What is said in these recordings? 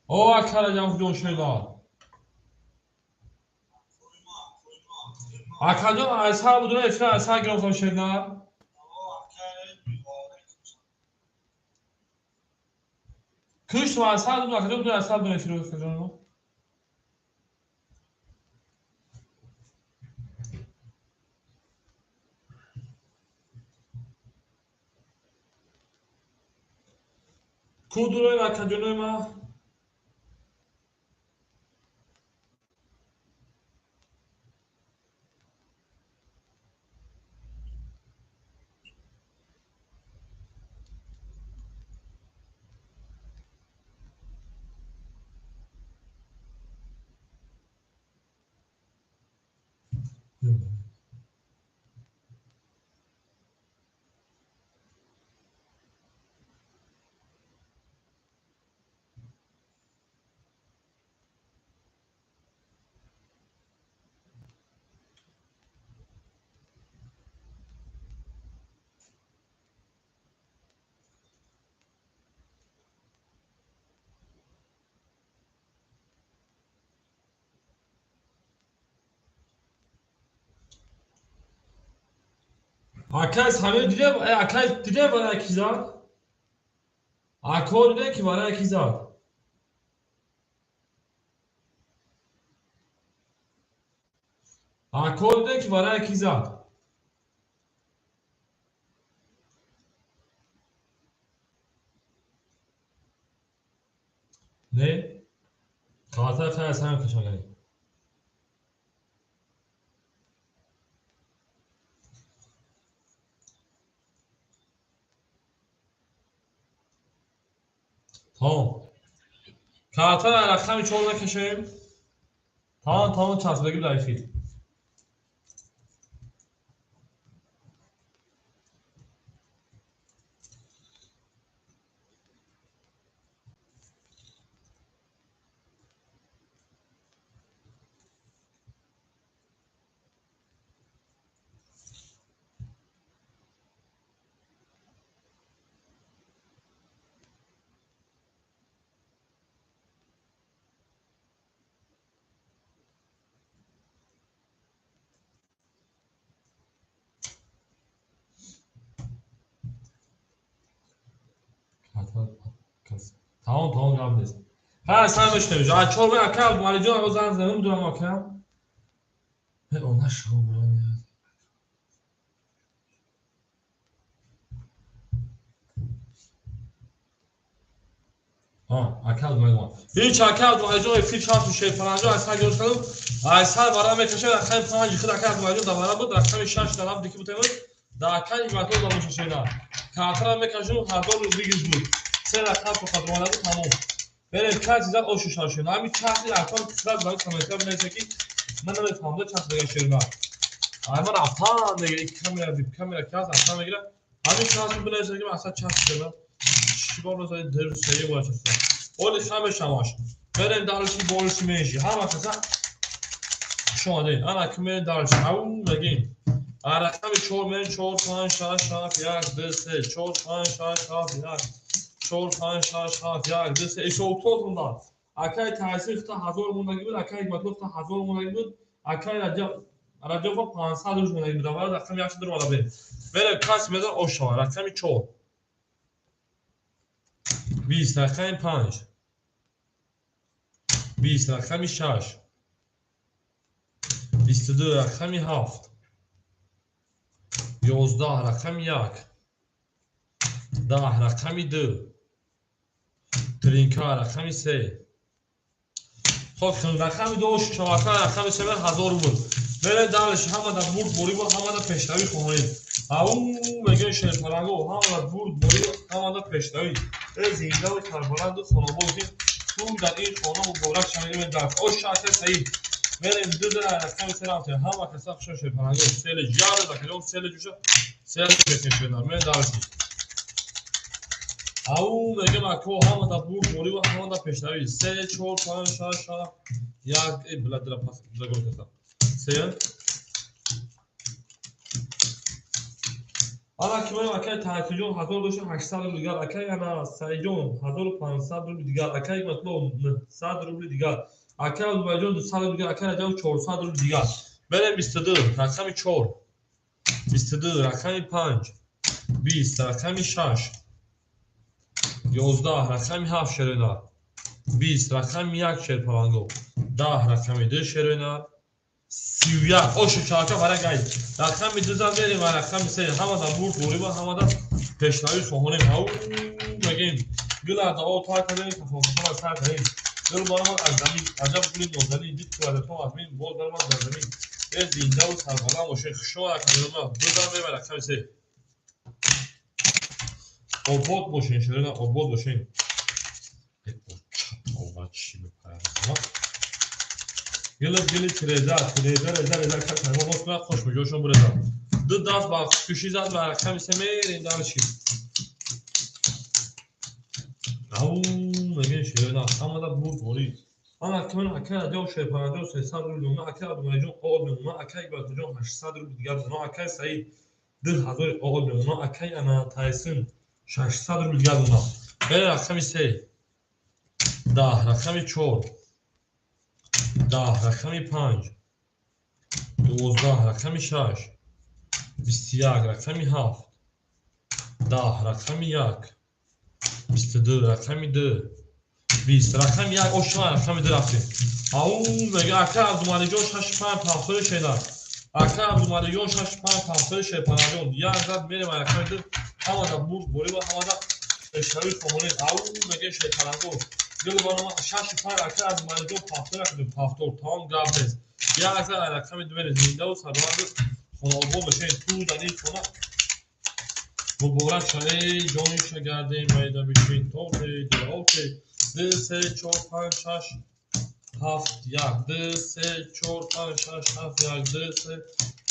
О, ака Раҷабҷон Шернар. Акаҷон, айсар будуна эфира айсар гирифтам Шернар. Кӯш айсар будуна, акаҷон будуна айсар будуна эфира акаҷон. Ку дурои акаҷонои ма? Акай Самир дидем, акай дидем барои ки зад? Ако дидем ки барои ки зад? Ако дидем ки барои ки зад? Не? Хатар хай Самир кашонгари. Тамом. Картара рақами 4 накашем. Тамом, тамом часпидагӣ дар эфир. Тамом, тамом гап нест. Ҳа, сар мешунавем. А чор бе ака Абдумалиҷон аго занг зада, намедонам ака. Э, она шо бурам. Ака Абдумалиҷон. Ҳеч ака Абдумалиҷон эфир чанд шерпаранҷо аз сар гирифт кардам. Аз сар вара мекашад, рақами 5 худ ака Абдумалиҷон дар вара буд, рақами 6 дар рафт ки буд имрӯз. Дар ака Ҳикматулло дар боша шена. Картара мекашум, ҳазор рубли гирифт буд. Се рақам фақат омада буд, тамом. Берем чанд чиза ошу шашем. Ҳамин чанд рақам сразу барои комментар бинависед ки ман намефаҳмам чанд чиза шерна. Ай ман рафтан дига ик камера вип камера ки ҳаст рафтан мегира. Ҳамин чанд чиз бинависед ки ман аслан чанд чиза чӣ бор назади дер сея бояд чиз. Оли хаме шамаш. Берем дарши болши меши. Ҳама каса шумо дид. Ана ки мерем дарши. Ау мегим. Рақами 4 мерем 4 5 6 7 1 2 3 4 5 6 7 1 4 5 6 7 1 2 3 ҳисобтоз монда. Акай Таҳсин хута 1000 мондагӣ буд, акай Ҳикматулло хута 1000 мондагӣ буд, акай Раҷабов 500 рӯз мондагӣ буд. Аввал рақами 1 дур вала бе. Берем кас мезан ош шава. Рақами 4 20 рақами 5 20 рақами 6 22 рақами 7 11 рақами 1 10 рақами 2 тринка рақами 3. Хоб, рақами 2 шавака рақами 3 1000 рубл. Берем далш ҳама дар бурд борӣ ва ҳама дар пешравӣ хоҳем. Ау мегӯем шерпаранго ҳама дар бурд борӣ ҳама дар пешравӣ. Э зинда ва сарбаланду хонобод ки ту дар ин хона муборак шавем дар ош шака саид. Берем ду дар рақами 3 рафтем. Ҳама каса хуш шерпаранго. Селе ҷар закарем селе ҷуша селе пешравӣ. Мерем далш. Ау мегӯем ако ҳама дар бурд борӣ ва ҳама дар пешравӣ. 3 4 5 6 7 1 э била дила пас дила гол кардам. 3 Ана ки ман акай Таҳсинҷон 1800 рубли дигар, акай ана Саидҷон 1500 рубли дигар, акай Ҳикматулло 900 рубли дигар, акай Абдумалиҷон 200 рубли дигар, акай Раҷаб 400 рубли дигар. Берем 22, рақами 4, 22, рақами 5, 20, рақами 6, 11, рақами 7 шерина, 20, рақами 1 шерпаланго, 10, рақами 2 шерина, 31. Ошо чалака барак ай. Рақами 2 зан мерем ва рақами 3. Ҳамада бурд ғориба, ҳамада пешравӣ хоҳонем. Ау мегем. Гул аз об тар кардем, кафонкафон сар кардем. Гул баромад аз замин, аҷаб гули нозанин, дид куладатон аз мин, боз баромад дар замин. Э зиндаву сарбаланд бошед. Хушҳол академия. Ду зан мерем рақами 3. Обод бошен, ширина, обод бошен. Чапова чӣ мепарад? Гилы гилы тиреза, тиреза, реза, реза, как на мос кунад, хуш меҷошон буреза. Ду даст ба хушкушӣ зад ва рақами се мерем дарши. Ау, мегӯем ширина, ҳамада бурд ворид. Ана кимон акай Раҷаб шерпаранҷо 300 рубл мемона, акай Абдумалиҷон оғоз мемона, акай Ибратуллоҷон 800 рубл дигар мемона, акай Саид 2000 оғоз мемона, акай ана Тайсин 600 рубл дигар мемона. Берем рақами 3, 10, рақами 4, 10, рақами 5, 12, рақами 6, 21, рақами 7, 10, рақами 1, 22, рақами 2, 20, рақами 1, ошма рақами 2 рафтем. Ау, мега ака Абдумалиҷон 6 5 7 шедар. Ака Абдумалиҷон 6 5 7 шерпанаҷон. Як зад мерем рақами 2, ҳамада бурд бориба, ҳамада пешравӣ хоҳонем. Ау, мега шерпанаҷон. Гул барома 6 5 ака Абдумалиҷон 7 рақами 7 тамом гап нест. Як зад рақами 2 мерем зиндаву сарбаланд хонаобод бошед. Ту дар ин хона муборак шавед, ҷони шагардем, майда бишин, тофе, дилофе. 2, 3, 4, 5, 6, 7, 1, 2, 3, 4, 5, 6, 7, 1, 2, 3,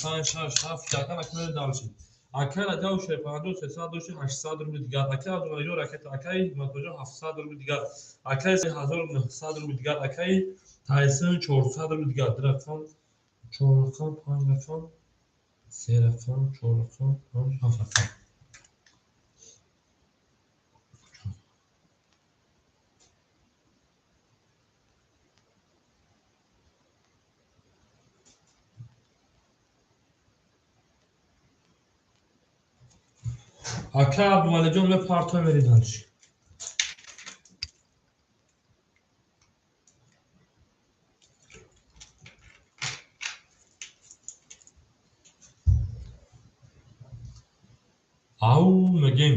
5, 6, 7, 1. Ана кунед дарши. Ака Раҷаб шерпанаҷон 300 дошти 800 рубли дигар. Ака Абдумалиҷон ракета, акаи Ҳикматуллоҷон 700 рубли дигар. Акаи 1900 рубли дигар. Акаи Тайсин 400 рубли дигар. 2 рақам, 4 рақам, 5 рақам, 3 рақам, 4 рақам, 5, 7 рақам. Ака Абдумалиҷон мепарто мериданш. Ау, мегем.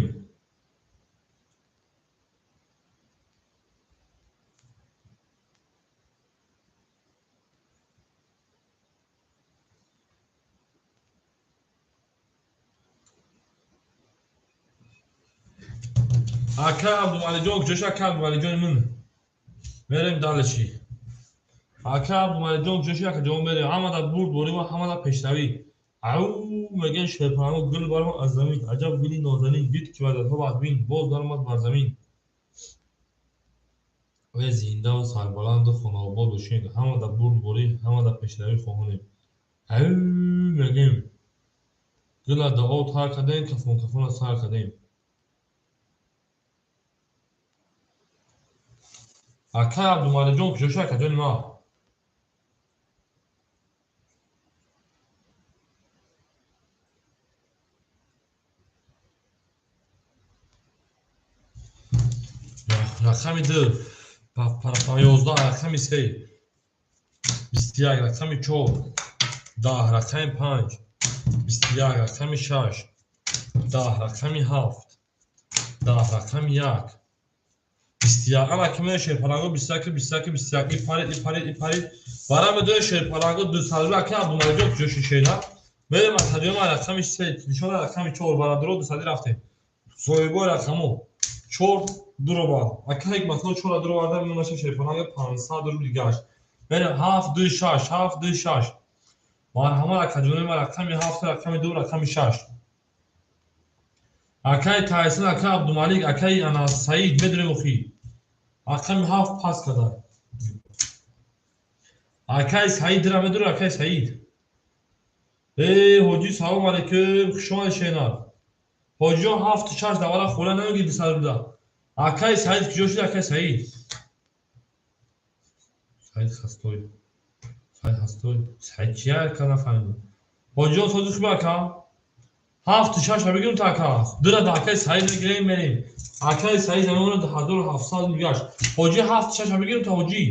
Ака Абдумалиҷон куҷош, ака Абдумалиҷони ман? Мерем далечи. Ака Абдумалиҷон куҷош, ака ҷон мерем. Ҳамада бурд бориба, ҳамада пешравӣ. Ау, мегӯем шерпанамо гул барома аз замин, аҷаб гули нозанин, дид ки вазатҳо аз бин, боз баромад бар замин. Э зиндаву сарбаланду хонаобод бошед. Ҳамада бурд борӣ, ҳамада пешравӣ хоҳонем. Ау, мегӯем. Гула дуо тар кардем, кафон кафона сар кардем. Ака Абдумалиҷон куҷош, ака ҷони ман? Рақами 2, 11, рақами 3, 21, рақами 4, 10, рақами 5, 21, рақами 6, 10, рақами 7, 10, рақами 1, 21. Ана ки мен шерпаланго 21, 21, 21, ипарид, ипарид, ипарид. Бараме дуи шерпаланго 200 ака Абдумалиҷон куҷоши шена? Мерем аз ҳадиёма рақами 3, нишона рақами 4, барадуро 200 рафтем. Соҳибои рақамо 4 дуробар. Ака Ҳикматулло 4 дуробарда мемонаша шерпаланго 500 рубл гашт. Мерем 7, 2, 6, 7, 2, 6. Марҳамат акаҷони ман рақами 7, рақами 2, рақами 6. Акаи Тайсин, акаи Абдумалик, акаи ана Саид медонем охи. Рақами 7 пас карда. Акаи Саидра медонем, акаи Саид. Э, ҳоҷӣ салом алейкум, хуш омадед шенар. Ҳоҷиён ҳафту шаш давара хола намегири 200 рубля. Акаи Саид куҷо шуди, акаи Саид? Саид хастой. Саид ҳастой. Саид чия, ака, нафаҳмидам. Ҳоҷиён, сози хуб, ака? Ҳафту шаша бигирем то ака. Дура да акаи Саид мегирем, мерем. Акаи Саид замона 1700 мегашт. Ҳоҷи, ҳафту шаша бигирем то ҳоҷи.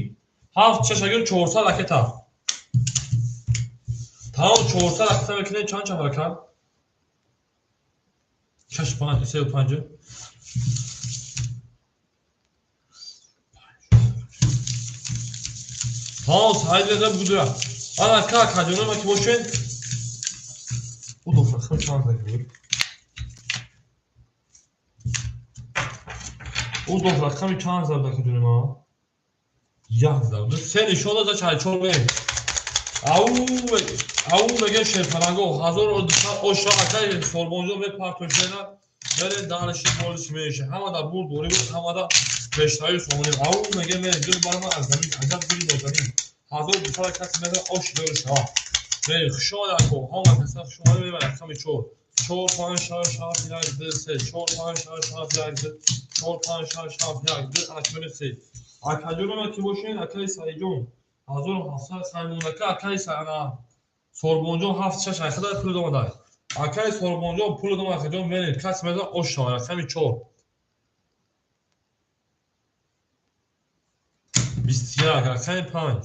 Ҳафту шаша гирем, 400 ракета. Тамом, 400 ракета мекунем, чанд чанд ака? Шаш панҷ, сеу панҷ. Тамом, Саид мега будура. Ана ка каҷонома ки бошен? Удо рақам чанд буд? Удо рақами чанд зад каҷонома? Як зад. Се нишон дод, чай чор мерем. Ау, ау, мега шерфаранго 1200 оша акай Сорбонҷон мепартошена бере дарши болиш меша. Ҳама да бурд дори буд, ҳама да пешравӣ сомонем. Ау, мега мерем дил барма аз замин, аҷаб дили нозанин. 1200 кас мега ош дори шава. Мерем, хуш омад ако, ҳама каса хуш омад. Мерем рақами чор. Чор панҷ шаш ҳафт як ду се, чор панҷ шаш ҳафт як ду, чор панҷ шаш ҳафт як ду, акмери се. Акаҷонама ки бошен, акаи Саидҷон 1700 саймонака, акаи ана Сорбонҷон ҳафт шаш айхада пул домада. Акаи Сорбонҷон пул дома, акаҷон, мерем. Кас мега ош шава, рақами чор. 21, рақами панҷ.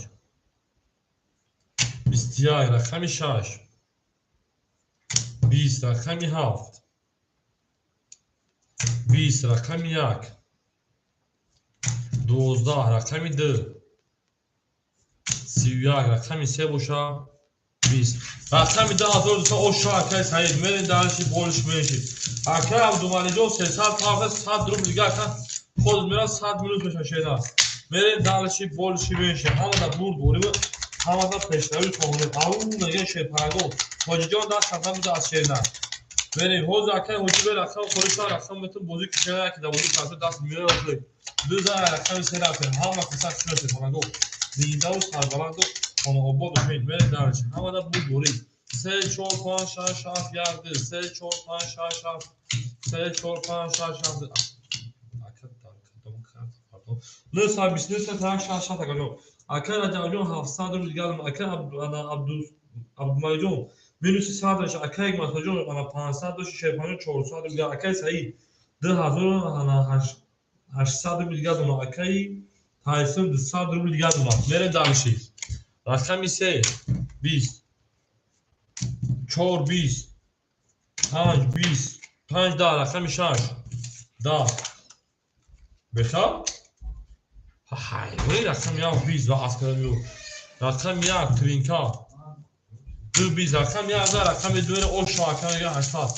21, рақами шаш. 20, рақами ҳафт. 20, рақами як. 12, рақами ду. 31, рақами се боша. 20, рақами 2200 оша акаи Саид мерем дарши болиш меши. Акаи Абдумалиҷон 300 пафа 100 рубл дига ака худ мера 100 минут меша шена. Мерем дарши болиши меши. Ҳама да бурд дорим, ҳама да пешравӣ тонем. Ау, мега шерпараго. Ҳоҷиҷон даст хафа буда аз шерна. Мерем ҳозир акаи ҳоҷи бер рақам хориша рақам метун бозӣ кишера ки да бозӣ карда даст меояд. Ду за рақами се рафтем. Ҳама каса шуна шерпараго. Зиндаву сарбаланду хонаобод бошед. Мерем дарши. Ҳама да бурд дорим. Се чор панҷ шаш ҳафт як ду, се чор панҷ шаш ҳафт, се чор панҷ шаш ҳафт. Ака дар кадом карт, пардон. 929 так шаш шаш акаҷон. Ака Раҷабҷон 700 рубл дигар, ака ана Абдумалиҷон минуси 100 дошт, ака Ҳикматоҷон ана 500 дошт, Шерпанҷон 400 рубл дигар, акаи Саид 2800 рубл дигар дона, акаи Тайсун 200 рубл дигар дона. Мерем дарши. Рақами се, 20, чор 20, панҷ 20, панҷ 10, рақами шаш, 10. Беха? Ҳайвони рақами як 20 ва аскарамиё. Рақами як тринка. Ду 20, рақами як да рақами дуэра оша ака мега 800.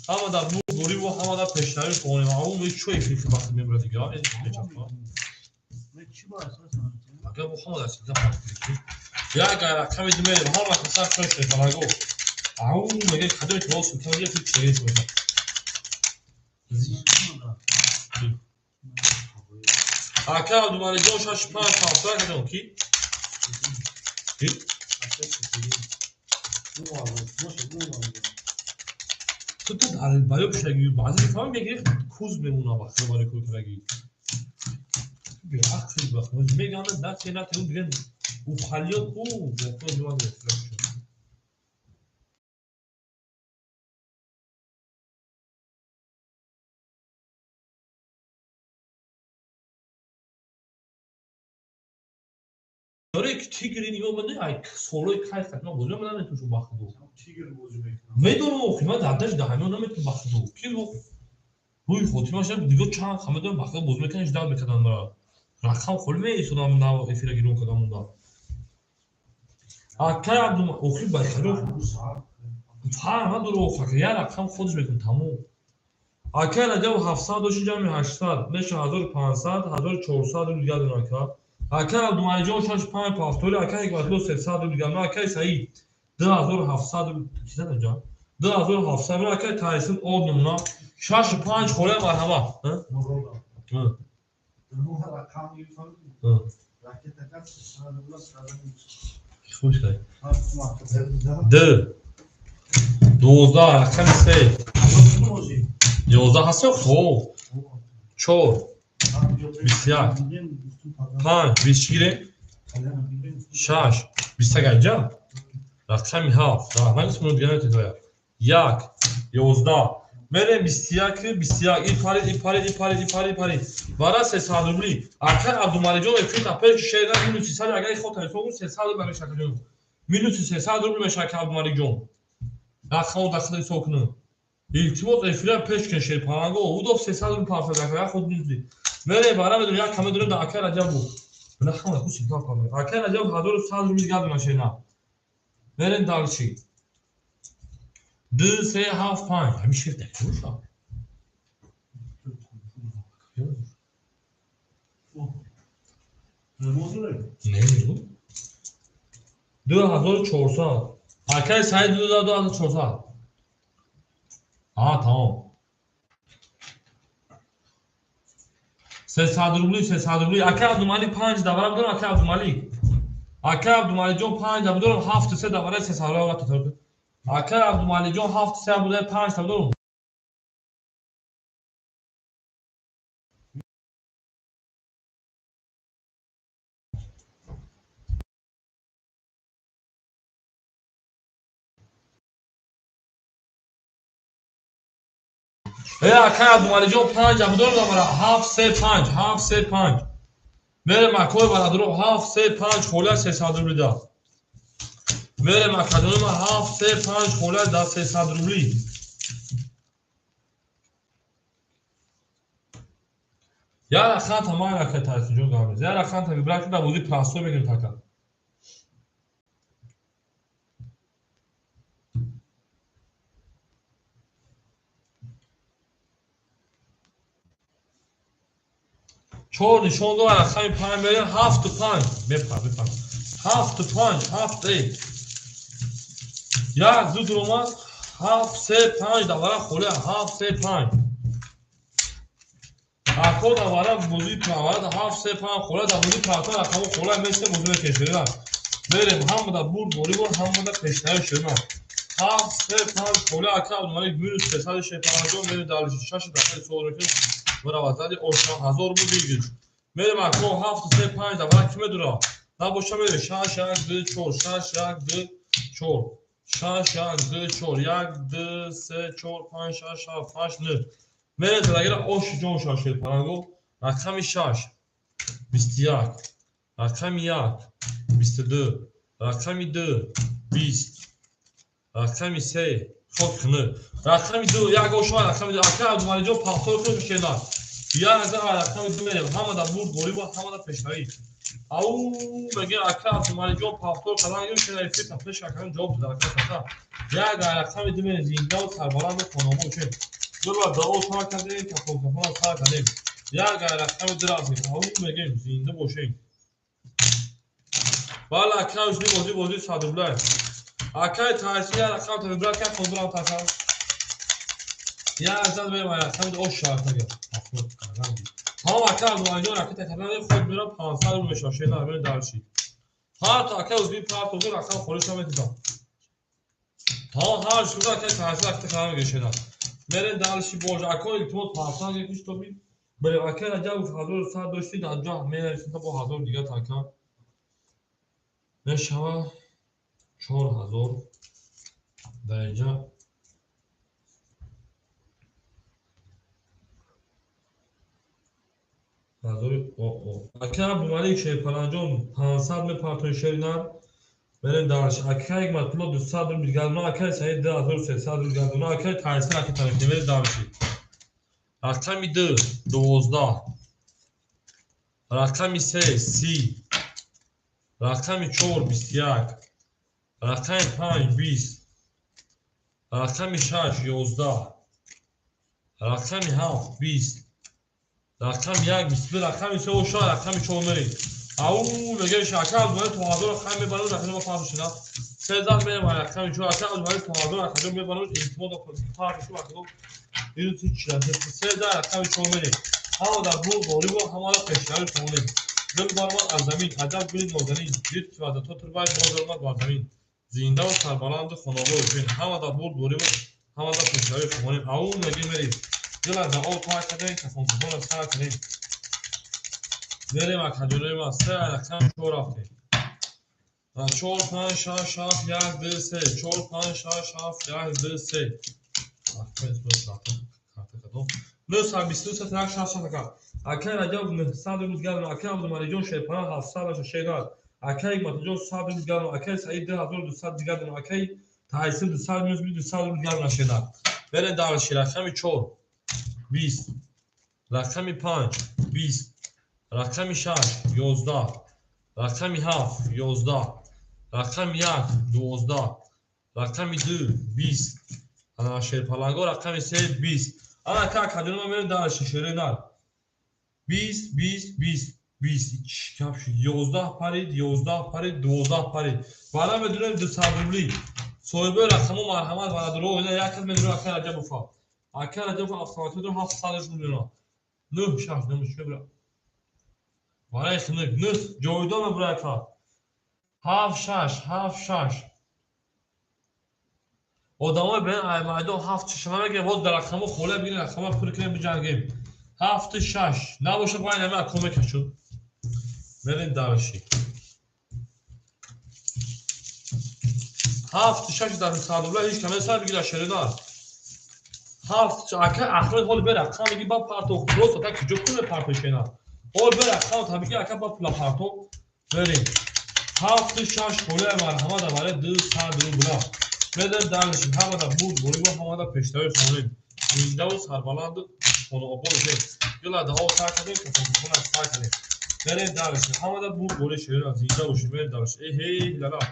Ҳама дар бурд дориву ҳама дар пешравӣ хонем. Ау ме чӯ эфир вақт мебурад дига? Мечафа. Ага бо ҳама дар сида фарқ. Як рақами ду мерем, ҳама каса чой шефараго. Ау, мега кадоме ки ҳозир султан мега фикр чиз боша. Ака Абдумалиҷон шаш панҷ ҳафт акаҷон ки? Ки? Ту дар барои пушаги баъзе мефаҳмам мегири куз мемона бахта барои кор кардаги. Беақл бахт мегӯянд нате нате ун дига ухалиё ку якто. Ёре тигри нигоҳ ман ай солои кай хатма бозӣ ман наметавонам бахту. Тигр бозӣ мекунам. Медонам охи ман дар даш даҳамё наметавонам бахту. Ки рӯи хотимаша дигар чанд ҳама бахта бозӣ мекунанд, ждал мекарданд мара. Рақам холи меисодам нав эфира гирон кардам монда. Акай Абдум охи байхаро фарқ надора охи як рақам худаш мекунад тамом. Акай Раҷаб 700 дошти ҷамъи 800 меша 1500, 1400 рубл дигар дорам ака. Акай Абдумалиҷон шаш панҷ пафтори, акай Ҳикматулло 300 рубл дигар, акай Саид 2700 рубл чиза ҷам? 2700 рубл акай Тайсун об намуна. Шаш панҷ холия марҳамат. Рақам гирифтам. Ракета кат Хуш кай. Д. 12, рақами се. 11 ҳаст хоб. 4 21 5 20 гирем. 6 21 айҷа. Рақами 7. Раҳмат исмоно дига наметавонад. 1 11 мерем 21 21 и парид и парид и парид и парид парид. Вара 300 рубли. Акай Абдумаликҷон эфир тапеш шеъра минус 300 агар ихот ҳисоб 300 рубл мешавад. Минус 300 рубл мешавад Абдумаликҷон. Рақамро дахл ҳисоб кунед. Илтимос эфира пеш кун шерпаланго. Удоб 300 рубл пафта дакра худ минус. Мерем вара медонем як каме дорем да акай Раҷабу. Бина хама ку сигнал кардем. Акай Раҷаб 1100 рубл гардона шена. Мерем дальше. 2 3 7 5. Ҳамин шер дакуша. Не, 2400. Акай Саид 2400. А, тамом. 300 рубли, 300 рубли. Акай Абдумалик 5 давара бидорам, акай Абдумалик. Акай Абдумаликҷон 5 давара бидорам, 7 3 давара 300 рубли. Акай Абдумаликҷон 7 3 буда 5 бидорам. Акай Абдумаликҷон 5 бидорам давара 7 3 5 7 3 5. Мерем акой бародаро 7 3 5 хола 300 рубли да. Мерем акадонима 7 3 5 хола да 300 рубли. Я раханта ман акай Тарсинҷон гамез. Я раханта вибрат да бозӣ простой мегирем така. Чор нишон дорад рақами 5 мерем 7 5 мепар мепар 7 5 7 3 як зуд омад 7 3 5 давара холе 7 3 5 ако давара бозии правара 7 3 5 холе да бозии правата рақамо холе месте бозӣ мекешем мерем ҳамада бурд борибор ҳамада пешнави шуна 7 3 5 холе ака Абдумалик минус 365 мерем дальше 6 дақиқа суол мекунем Муравазади ошно 1000 рубл бигир. Мерем ако 7 3 5 давара ки медура? Набоша мерем 6 1 2 4 6 1 2 4 6 1 2 4 1 2 3 4 5 6 7 8 9. Мерем залагира ош ҷон шашел паранго. Рақами 6 21 рақами 1 22 рақами 2 20 рақами 3 хок 9 рақами 2 як ошо рақами 2 ака Абдумаликҷон пахтор кун мешена. Я назар рақами 2 мерем ҳамада бурд ғолиб ҳамада пешравӣ. Ау мегӯяд ака Абдумаликҷон пахтор кардан ё шена эфир пеш акан ҷавоб дод ака ака. Як рақами 2 мерем зиндаву сарбаланд хонамо чен. Ду бар дуо сар кардем, кафон сар кардем. Як рақами 2 рафтем. Ау мегӯем зинда бошем. Бала ака ушни бозӣ бозӣ 100 рубла. Акай Тарсин я рақам та вибрат кар хондурам така. Я азад мерем рақами ош шарт нагар. Тамом ака Абдумаликҷон ракета кардан худ мерам 500 рубл мешавад. Шена мерем дальше. Ҳар то ака узби парт узби рақам холиш наметидам. Тамом ҳар шуда ака Тарсин ракета кардан мегӯяд шена. Мерем дальше бош ака илтимос 500 гирифтиш то би. Мерем ака Раҷаб 1100 доштид анҷо менависем то бо 1000 дига така. Мешавад 4000 дараҷа ака Абдумалик Шерпаланҷон 500 мепартои шери нар. Мерем дальше. Ака Ҳикматулло 200 рубл гардона, акай Саид 2300 рубл гардона, акай Тарсин ака тариф мерем дальше. Рақами 2 12 рақами 3 30 рақами 4 21 рақами 5 20 рақами 6 11 рақами 7 20 рақами 1 22 рақами 3 оша рақами 4 мерем. Ау мегӯяд ака Абдумалик то 1000 хай мебарад рақами мо пахш шуда. 13 мерем рақами 4 ака Абдумалик то 1000 рақами мебарад илтимос пахш шуда ака Ину 43 рақами 4 мерем. Ҳамада бурд ғолиб ҳамада пешравӣ тонем. Дил баромад аз замин, аҷаб гули нозанин, дид ки ваъда то турбай боз омад бар замин. Зиндаву сарбаланду хонобод бошед. Ҳамада бурд ғолиб Ҳамада пешравӣ хонем. Аун мегем мерем. Дила да об пар кардем, кафонкафонро сар кардем. Мерем акаҷонои ман, се рақам чор рафтем. 4 5 6 7 1 2 3 4 5 6 7 1 2 3. 923 1 6 7. Акай Раҷаб 900 рубл гардон, акай Абдумаликҷон Шерпаноҳ 700 шернат, акай Ҳикматҷон 100 рубл гардон, акай Саид 2200 гардон, акай Таҳсин 200 минус 200 рубл гардон шернат. Берем дарши рақами 4 20, рақами 5 20, рақами 6 11, рақами 7 11, рақами 1 12, рақами 2 20, ана шерпаланго рақами 3 20. Ана ка каҷоно ма мерем дарши шернат. 20 20 20 20 чӣ шуд? 11 парид, 11 парид, 12 парид. Баъдан медонем 200 рубли. Соҳибои рақаму марҳамат валадуро ина як кас медонем акай Раҷабова. Акай Раҷабова автоматиро 700 рубли. 9 6 намешуд бира. Вараи хинак 9 ҷовидон мебура ака. 7 6 7 6. Одамои бен ай майдон 7 чашма мегирем, ҳоз дар рақаму холия бигирем, рақама пур кунем биҷангем. 7 6 набошад бо ин ҳама аком мекашуд. Мерем дарши. 7 6 дар 100 рубла ҳеҷ каме сар бигира шеринар. 7 ака Аҳмед ҳол бе рақам меги ба партох просто так ҷо куне партошена. Ҳол бе рақам та биги ака ба пула партох. Мерем. 7 6 холия марҳамат барои 200 рубла. Мерем дарши ҳамада буд борибо ҳамада пештави хонем. Зиндаву сарбаланду хонаобод бошем. Дила дао сар кардем, кафонкафона сар кардем. Мерем дарши ҳамада буд бори шерина зинда бошем. Мерем дарши. Эй ҳей лала.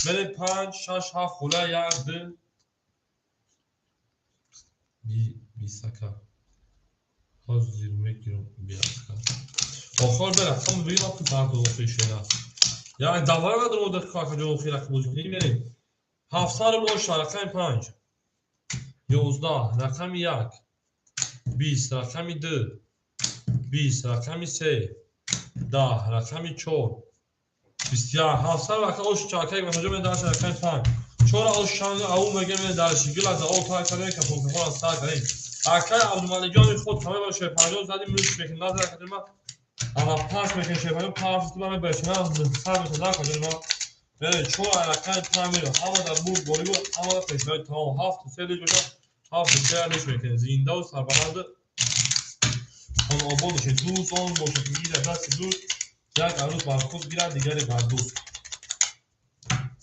Мерем 5 6 7 холия 1 2 бисака. Ҳозир мегирам биака. Охир бе рақам бигирам ки партоқ охир шена. Як давара надорам дар кака ҷо охир рақам бозӣ кунем. Мерем. 700 рубл оша рақами 5 11 рақами 1 20 рақами 2 20 рақами 3 10 рақами 4 21 700 рақам ош чакай ва ҳаҷо мен дарш рақами 5 4 ош шанг ау меге мен дарш гила за о тай кардем кафон сар кардем. Акай Абдумаликҷон худ тамом ба 50 задим муш мекин назар кардем ма ана пас мекин 50 пас ту ма бешна сар мекин кардем ма. Берем 4 рақами 5 меро ҳамада бурд борибу ҳамада пешравӣ тамом 7 3 лиш боша 7 3 лиш мекин зиндаву сарбаланд хонаобод бошед. Дӯст он бошад ки гирад дасти дӯст, як арӯс бар худ гирад, дигаре бар дӯст.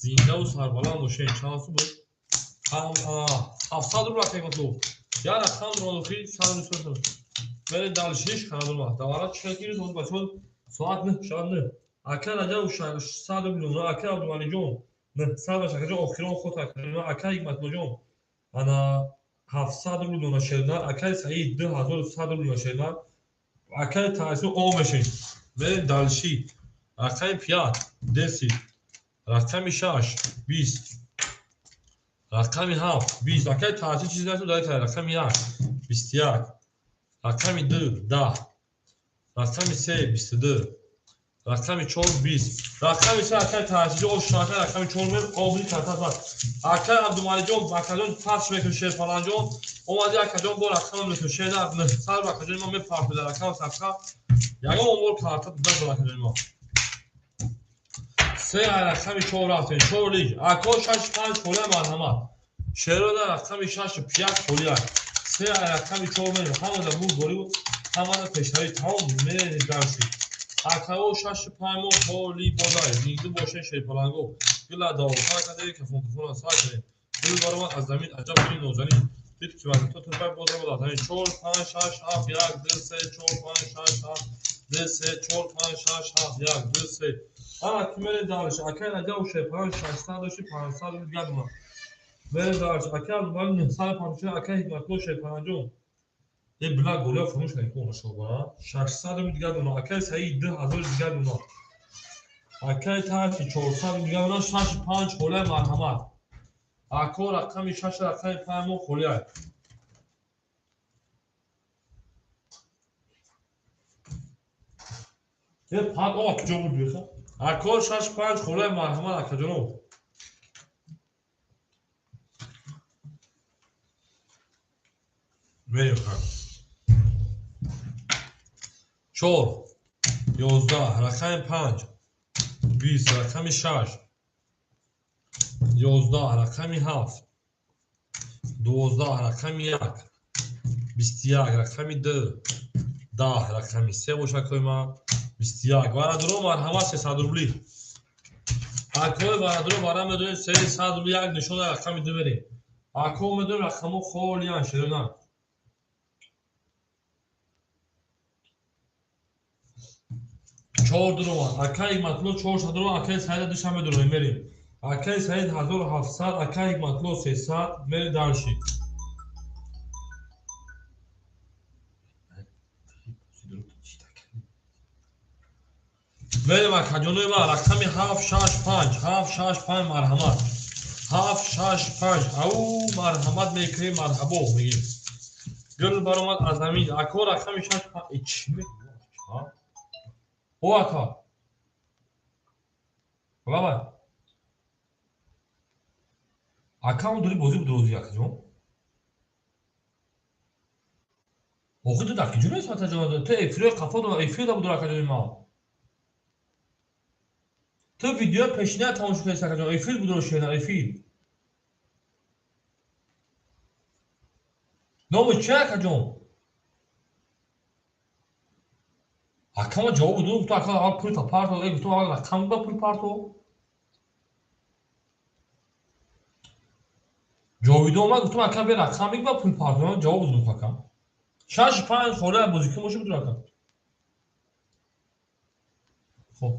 Зиндаву сарбаланд бошед. Чанд сум буд? 700 рубл акай мату. Як рақам ронохи 100 рубл. Берем далш ҳеҷ ханадурма. Давара чӣ гирифт ҳозир бачаҳо соат 9 шаб 9. Акай Раҷаб 600 рубл, акай Абдумаликҷон 900 баша, акаҷон охирон худ акай Ҳикматуллоҷон ана 700 рубл дона шернар, акай Саид 2100 рубл дона шернар, акай Таҳсин о мешем. Берем далши. Рақами 5 10, рақами 6 20, рақами 7 20. Акай Таҳсин чизе нату дар рақами 1 21, рақами 2 10, рақами 3 22, рақами 4 20, рақами 3 акай Таҳсинҷон ош акай рақами 4 мер обри картат бад. Акай Абдумаликҷон акаҷон фарш мекун Шерпаланҷон омади акаҷон бо рақам мекун шернар 900 акаҷон ма мепартода рақам садқа ягон омор картат дада акаҷон ма. 3 рақами 4 рафтем 4 лиш ако 6 5 холия марҳамат. Шерода рақами 6 5 холия. 3 рақами 4 мерем ҳамада буд борибу ҳамада пешравӣ тамом мерем дарси. Акао 6 5 мо холи бодай зинду боше шерпаланго. Гила дао сар кардем кафонкафона сар кардем. Гул баромад аз замин аҷаб гули нозанин. Дид ки вазн то турбай боз омад аз замин. 4 5 6 7 1 2 3 4 5 6 7 2 3 4 5 6 7 1 2 3. Ана ки мерем дарш. Акай Раҷаб Шерпаланг 600 дошти 500 рубл гардона. Мерем дарш. Акай Абдумалик 950 акай Ҳикматулло Шерпаланҷон. Е била голия фурӯш накун шоба. 600 рубл гардона. Акай Саид 2000 гардона. Акай Таҳси 400 рубл гардона. 6 5 холия марҳамат. Ако рақами 6 рақами 5 мо холия. Е пад о куҷо буд биха? Ако 6 5 холия марҳамат акаҷонов. Мерем ха. 4 11 рақами 5 20 рақами 6 11 рақами 7 12 рақами 1 21 рақами 2 10 рақами 3 бошад кои ма 21 бародаро марҳамат 300 рубли. Акои бародаро бара медонем 300 рубли як нишон рақами 2 мерем. Ако медонем рақамо холиян ширина. 4 дуромад. Акаи Ҳикматулло 400 дуромад, акаи Саида душанбе дуромем мерем. Акаи Саид 1700, акаи Ҳикматулло 300, мерем дальше. Мерем акаҷонои ман рақами 7 6 5 7 6 5 марҳамат. 7 6 5 ау марҳамат мекунем марҳабо мегем. Гул баромад аз замин. Ако рақами 6 5 чӣ мегӯ? О ака. Лабай. Ака он дори бозӣ буд розӣ акаҷон. Охи ту дар киҷо нест акаҷон? Ту эфирои қафо дора, эфир да буд акаҷони ман. Ту видеои пешина тамошо кардӣ акаҷон, эфир буд шена эфир. Номи чи акаҷон? Акама ҷавоб дод, гуфт ака аввал пул та парто, гуфтам аввал рақам ба пул парто. Ҷовидон омад, гуфтам ака бе рақам ба пул парто, ҷавоб дод ака. 6 5 хола бозӣ кун бошад буд ака. Хоб.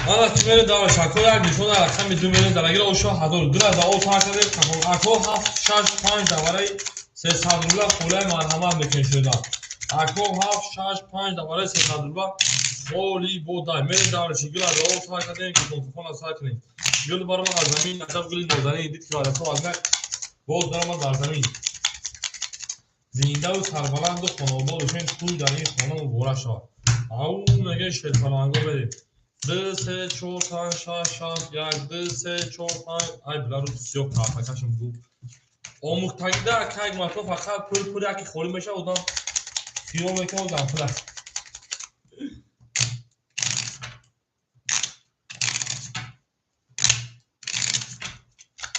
Ана ки мерем дар шако як нишон дар рақами 2 мерем дарагира ошо 1000 гура да о тар кардем ако 7 6 5 давараи 300 рубла холаи марҳамат мекунем шуда. Ако 7 6 5 давараи 300 рубла холи бодай мерем дар гура да о тар кардем кутонхона сар кунем. Гул барома аз замин аҷаб гули нозанин дид ки варако аз мак боз даромад дар замин. Зиндаву сарбаланду хонобод бошем тӯй дар ин хона муборак шавад. Ау мега шерпаланго берем. 2 3 4 5 6 7 1 2 3 4 5 ай билару сиёҳ картакашам гу. Омӯхтагида акай матло фақат пул пул яки холӣ мешавад одам хиёл мекунад одам пул аст.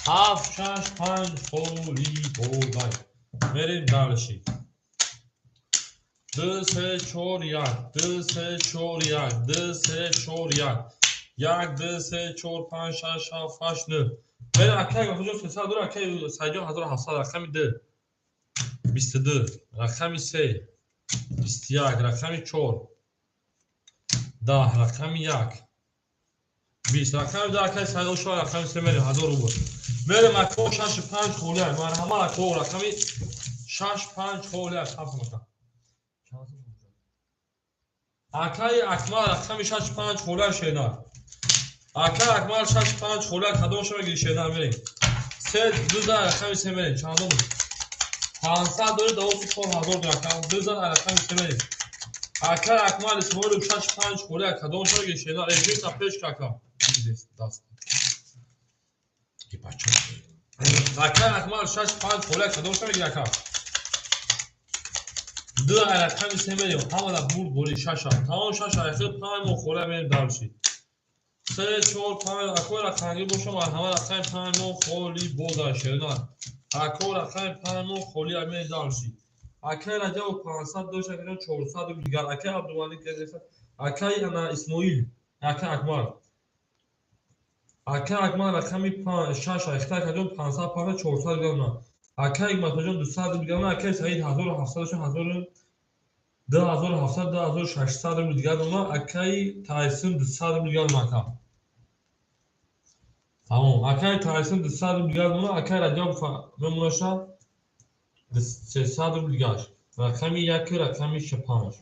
7 6 5 холӣ бодай. Мерем дальше. 2 3 4 1 2 3 4 1 2 3 4 1 1 2 3 4 5 6 7 8 9. Мерем акай куҷо 300 дора акай Сайҷон 1700 рақами 2 22 рақами 3 21 рақами 4 10 рақами 1 20 рақами 2 акай Сайҷон шо рақами 3 мерем 1000 рубл. Мерем ако 6 5 холия марҳамат ако рақами 6 5 холия сабр. Акаи Акмал рақами 6 5 холия шенар. Акаи Акмал 6 5 холия кадомша мегири шенар мерем. 3 2 за рақами 3 мерем. Чандом? 500 дори давоси 4000 рақам 2 за рақами 3 мерем. Акаи Акмал Исмоилов 6 5 холия кадомша мегири шенар. Эфир та пеш кака. Даст. Бача. Акаи Акмал 6 5 холия кадомша мегири ака? 2 рақами 3 мерем. Ҳамада бурд бори 6 тамом 6 ахир 5 мо хола мерем дальше. 3 4 5 ако рақамги боша марҳамат рақами 5 мо холи бода шерна. Ако рақами 5 мо холи мерем дальше. Акаи Раҷабов 500 дошт акаи 400 рубл дигар. Акаи Абдумалик акаи ана Исмоил акаи Акмал. Акаи Акмал рақами 6 ахир акаҷон 500 пара 400 дигар. Акаи Ҳикматуллоҷон 200 рубл дигар. Акаи Саид 1700 2700 2600 рубл дигар. Акаи Тайсун 200 рубл дигар ака. Тамом. Акаи Тайсун 200 рубл дигар. Акаи Раҷабов мемонаша 300 рубл дигар. Рақами 1 рақами 5.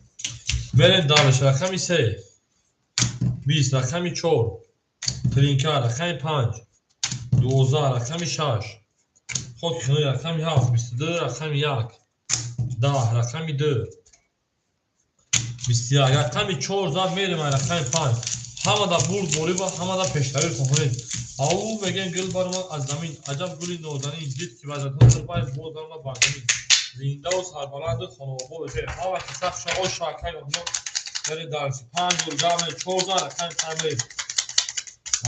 Мерем дальше. Рақами 3 20 рақами 4 тринка рақами 5 12 рақами 6 хоки хинои рақами 7 22 рақами 1 10 рақами 2 21 рақами 4 зад мерем рақами 5 Ҳамада бурд бориба, ҳамада пешравӣ хоҳонем. Ау мегӯем, гул баромад аз замин, аҷаб гули нозанин, дид ки вазъиятон дурбай боз даромад бар замин. Зиндаву сарбаланду хонаобод бошед. Ҳама каса хушо шакай мо яъне дарси панҷ гул гаме чор зан рақами панҷ.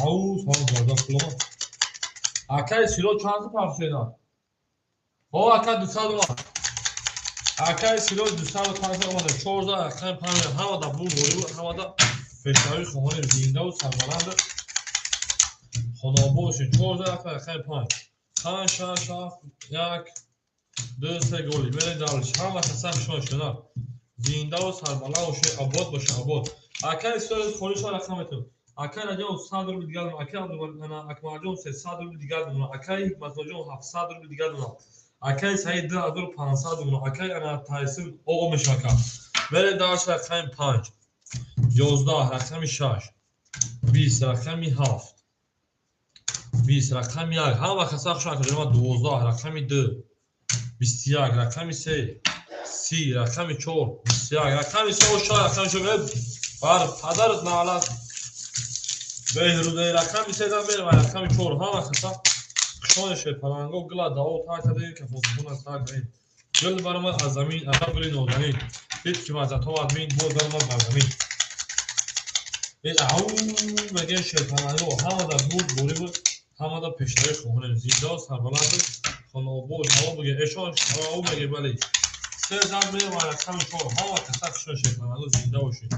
Ау салом бародар кулома. Акай сиро чанд пахшена? О ака 200 омад. Акай сиро 250 омада, чор зан рақами панҷ. Ҳамада бурд бориба, ҳамада пешравӣ хоҳонем. Зиндаву сарбаланду хонаобод бошед. Чор зан рақами панҷ. Панҷ, шаш, ҳафт, як, ду, се голи. Мерем давлиш. Ҳама каса хушон шуда. Зиндаву сарбаланд бошед, обод бошед, обод. Акай сиро холиша рақам метавон. Акай Раҷабов 100 рубл дигар донам. Акай Акмалҷон 300 рубл дигар донам. Акай Ҳикматуллоҷон 700 рубл дигар донам. Акай Саид 2500 донам. Акай ана Тайсин оғо мешавад. Мерем давлиш рақами панҷ. 11 рақами шаш. 20 рақами ҳафт. 20 рақами як. Ҳама каса хушон акаҷон 12 рақами ду. 21 рақами се. 30 рақами чор. 21 рақами се оша рақами чор. Бар падарат наалат. Беҳрӯзаи рақами се дан мерем рақами чор. Ҳама каса хушони шерпаланго гула дао тар кардем, кафонкафона сар кардем. Гул баромад аз замин, аҷаб гули нозанин. Дид ки вазъиятҳо аз мин боз даромад бар замин. Ау мегӯем шерпаланго ҳамада бурд борӣ буд, ҳамада пешравӣ хоҳонем. Зиндаву сарбаланду хонаобод ҳаво бигӯем. Эшон ау мегӯем бале. Се зан мерем рақами чор. Ҳама каса хушони шерпаланго зинда бошед.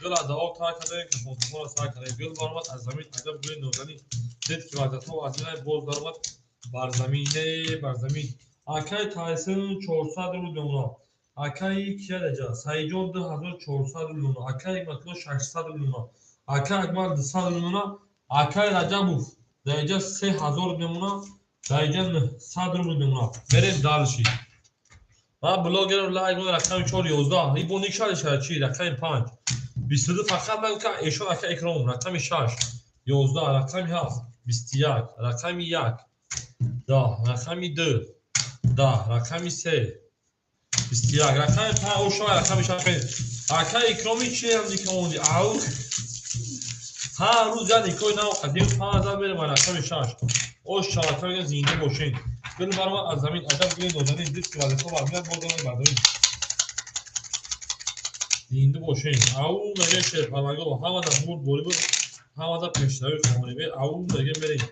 Гул аз дао тар кардем, кафонкафона сар кардем. Гул баромад аз замин, аҷаб гули нозанин. Дид ки вазъиятҳо аз мин боз даромад бар замине, бар замин. Акай Тайсин 400 рубл мемонад. Акай киядаҷа Саидҷон 2400 рубл мемонад. Акай Ҳикматулло 600 рубл мемонад. Акай Акмал 200 рубл мемонад. Акай Раҷабов даиҷа 3000 мемонад. Даиҷа 900 рубл мемонад. Мерем дальше. Ман блогерам лайк мон рақами чор 11. Ибо никшали шава чи рақами панҷ. 22 фақат ман ка эшон ака Икром рақами шаш. 11 рақами ҳафт. 21 рақами як. 10 рақами ду. 10 рақами се. 21 рақами панҷ ошо рақами шаш. Ака Икроми чи ҳам никомонди? Ау. Ҳар рӯз як никои нав қадим панҷ зан мерем рақами шаш. Ош шавака мегӯям зинда бошед. Гул баромад аз замин, аҷаб гули нозанин, дид ки вазифа бар миёд боз даромад бар замин. Зинда бошед. Ау мегӯем шерпаланго ҳамада бурд борӣ буд, ҳамада пешравӣ хоҳонем. Ау мегӯем мерем.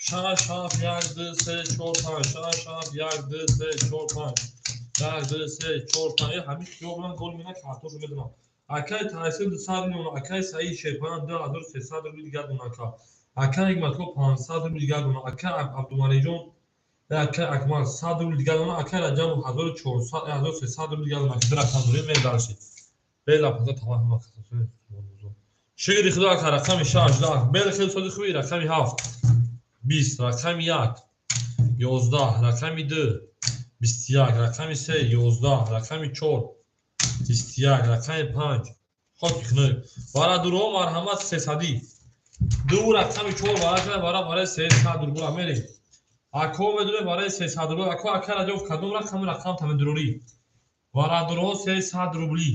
Шаш, ҳафт, як, ду, се, чор, панҷ. Шаш, ҳафт, як, ду, се, чор, панҷ. Як, ду, се, чор, панҷ. Ҳамин хиёб ман гол мена картошо медонам. Акай Тайсин 200 мемонад. Акай Саид шерпаланг 2300 рубл дигар донад ака. Акай Ҳикматулло 500 рубл дигар донад. Акай Абдумаликҷон акай Акмал 100 рубл дигар донад. Акай Раҷабов 1400 1300 рубл дигар донад. Ду рақам дорем мерем дальше. Бела паса тамом ҳама каса. Шукри Худо ака рақами шаш, даҳ. Бел хел соди хуби рақами ҳафт. 20 рақами як. 11 рақами ду. 21 рақами се, 11 рақами чор. 21 рақами панҷ. Хоки хунук. Варадурҳо марҳамат сесадӣ. Ду рақами чор вара вара барои 300 рубл мерем. Ако медурем барои 300 рубл. Ако ака Раҷабов кадом рақами рақам та медурорӣ? Варадурҳо 300 рубли.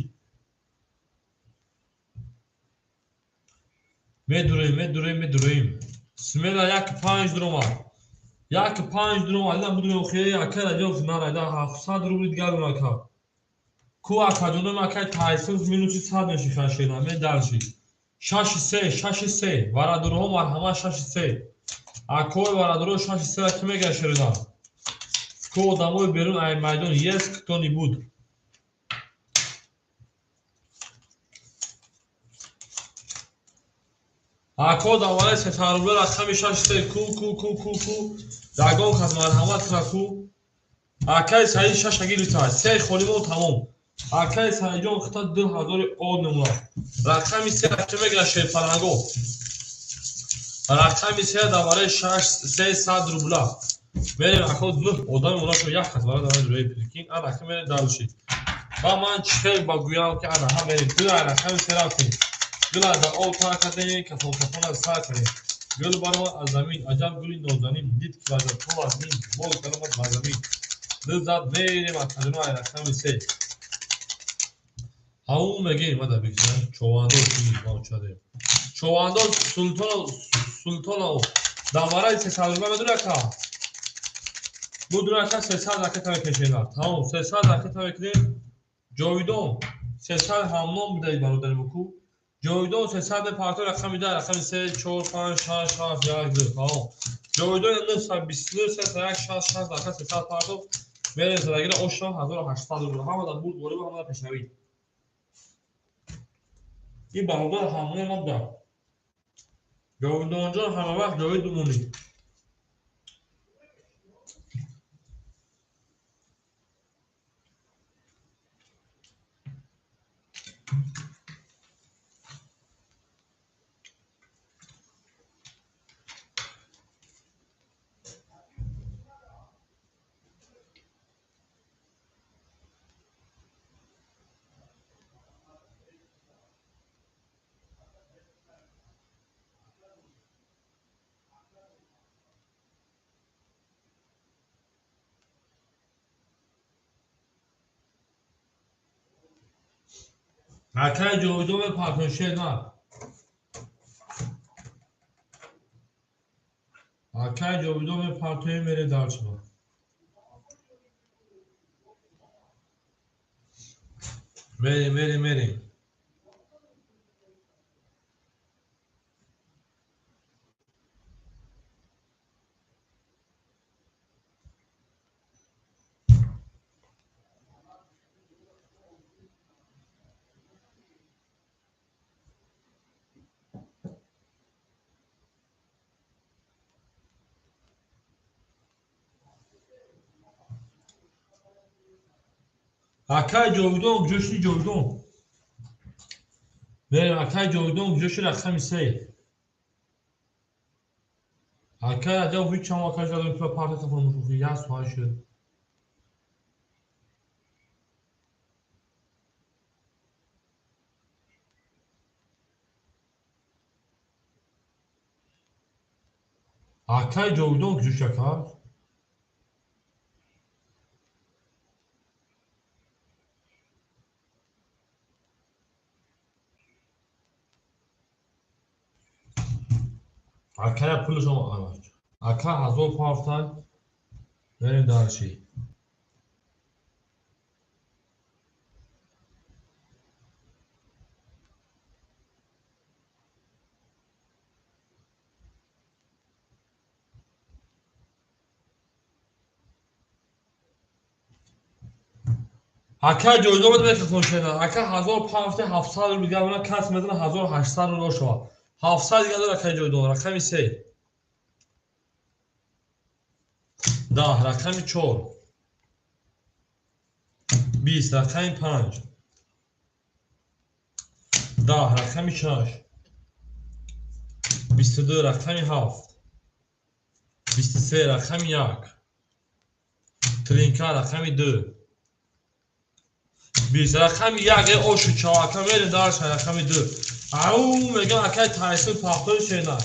Медурем, медурем, медурем. Смела як панҷ дуромад. Як панҷ дуромад. Ина будем охе ака Раҷабов нарайда 700 рубли дигар донад ака. Ку акаҷоном акай Тайсин минуси 100 меши хашена. Ме дальше. Шаши се, шаши се. Варадурҳо марҳамат шаши се. Акои варадурҳо шаши се ки мегӯяд шеридан? Ку одамои берун ай майдон есть кто-нибудь? Ако давараи сесад рубля рақами шаши се ку ку ку ку ку. Ягон кас марҳамат кунад ку. Акай Саид шаша гирифта. Се холимон тамом. Акай Саидҷон хита 2000 од намуна. Рақами се ки мегӯяд шерпаланго? Рақами се давараи шаш 300 рубла. Мерем ако нӯҳ одами монашо як кас вара давараи рӯи прикин. Ана ки мерем дальше. Ба ман чӣ хел ба гӯям ки ана ҳа мерем. Ду рақами се рафтем. Гул аз об тар кардем, кафон кафон аз сар кардем. Гул баромад аз замин, аҷаб гули нозанин, дид ки вазъиятҳо аз мин, боз даромад бар замин. Ду зад мерем акаҷоно ай рақами се. Ау мегӯем мада бигзар, човандоз ки мочадем. Човандоз Султонов давараи 300 рубла медури ака? Будури ака 300 ракета мекашена. Тамом, 300 ракета мекунем. Ҷовидон 300 ҳамном бидаи бародари муку. Ҷовидон 300 мепартои рақами 10, рақами 3, 4, 5, 6, 7, 1, 2. Тамом. Ҷовидон 929, 301, 6, 6 ака 300 партов. Мерем задагира ошро 1800 рубл. Ҳама дар бурд бориб, ҳама дар пешравӣ. Ин бародар ҳамони ма буданд. Ҷовидонҷон ҳама вақт ҷовид бимонӣ. Акай ҷовидон мепартон шермар. Акай ҷовидон мепартоем мере дарчима. Мерем, мерем, мерем. Акай ҷовидон ҷӯши ҷовидон. Мерем акай ҷовидон ҷӯши рақами 3. Акай Раҷаб ҳеҷ чанд акай ҷовидон пула партата фурӯшухи як соат шуд. Акай ҷовидон ҷӯш ака? Акая пулашон авач. Ака 1000 пафтан мерем дарши. Ака ҷойдон мекахон шена. Ака 1000 пафте 700 рубл гавна кас мезана 1800 рубл шава. 700 дигар дор акай ҷойдон, рақами 3. 10, рақами 4. 20, рақами 5. 10, рақами 6. 22, рақами 7. 23, рақами 1. Тринка, рақами 2. 20, рақами 1 ошу чака мерем дарша рақами 2. Ау мегам акай Тайсон пафтои шена.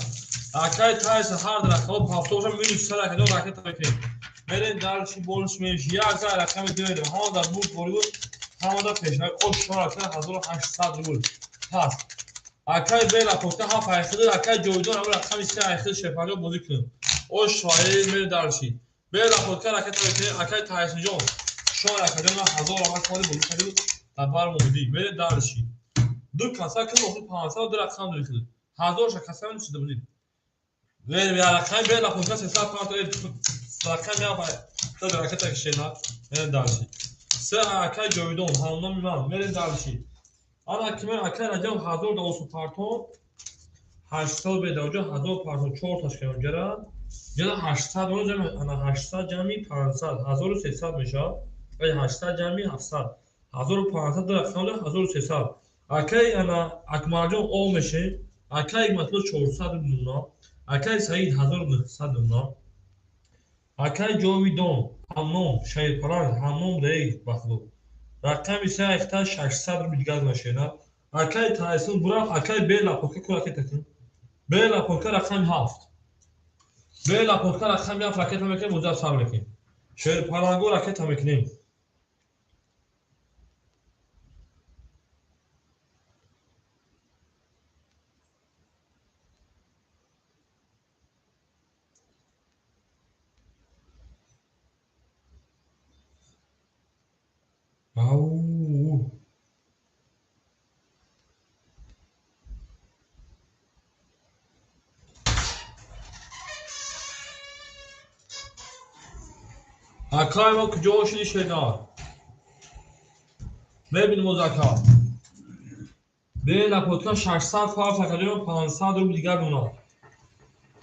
Акай Тайсон ҳар рақам пафто боша минус 100 ракета ракета мекунем. Мерем дарши болш меш як за рақами 2 мерем. Ҳама дар бурд борӣ буд, ҳама дар пешравӣ. Ош 4 1800 рубл. Пас акай бела похта ҳафт айхид акай ҷовидон ҳама рақами 3 айхид шепанҷо бозӣ кунем. Ош шоир мерем дарши. Бела похта ракета мекунем. Акай Тайсонҷон 4 ракета 1000 рубл бозӣ кардем. Дар бар мудӣ. Мерем дарши. Ду каса кун охир 500 ду рақам дорид. 1000 ша каса мешуда будид. Верим я рақам бела похта 300 панто рақам я ба то ракета кишена. Мерем дарши. Се акай ҷовидон ҳамноми ман мерем дарши. Ана ки мен акай Раҷаб 1000 давосу партон 800 бедаоҷа 1000 партон 4 ташка онҷара. Ҷана 800 оно ҷами ана 800 ҷами 500 1300 мешавад. Ай 800 ҷами 700 1500 ду рақам 1300. Акай ана Акмалҷон о меше. Акай Матло 400 муна. Акай Саид 1900 муна. Акай Ҷовидон ҳамном Шайпаланг ҳамном даи бахлу. Рақами 3 айхта 600 рубл дигар машена. Акай Тайсон бурав акай Бела пока ку ракета кун. Бела пока рақами 7. Бела пока рақами 7 ракета мекунем, муҷаб сар мекунем. Шерпалангу ракета мекунем. Акай мо куҷо шуди шернар? Мебинем оз ака. Бе лапотка 600 фарқ акаҷон 500 рубл дигар мона.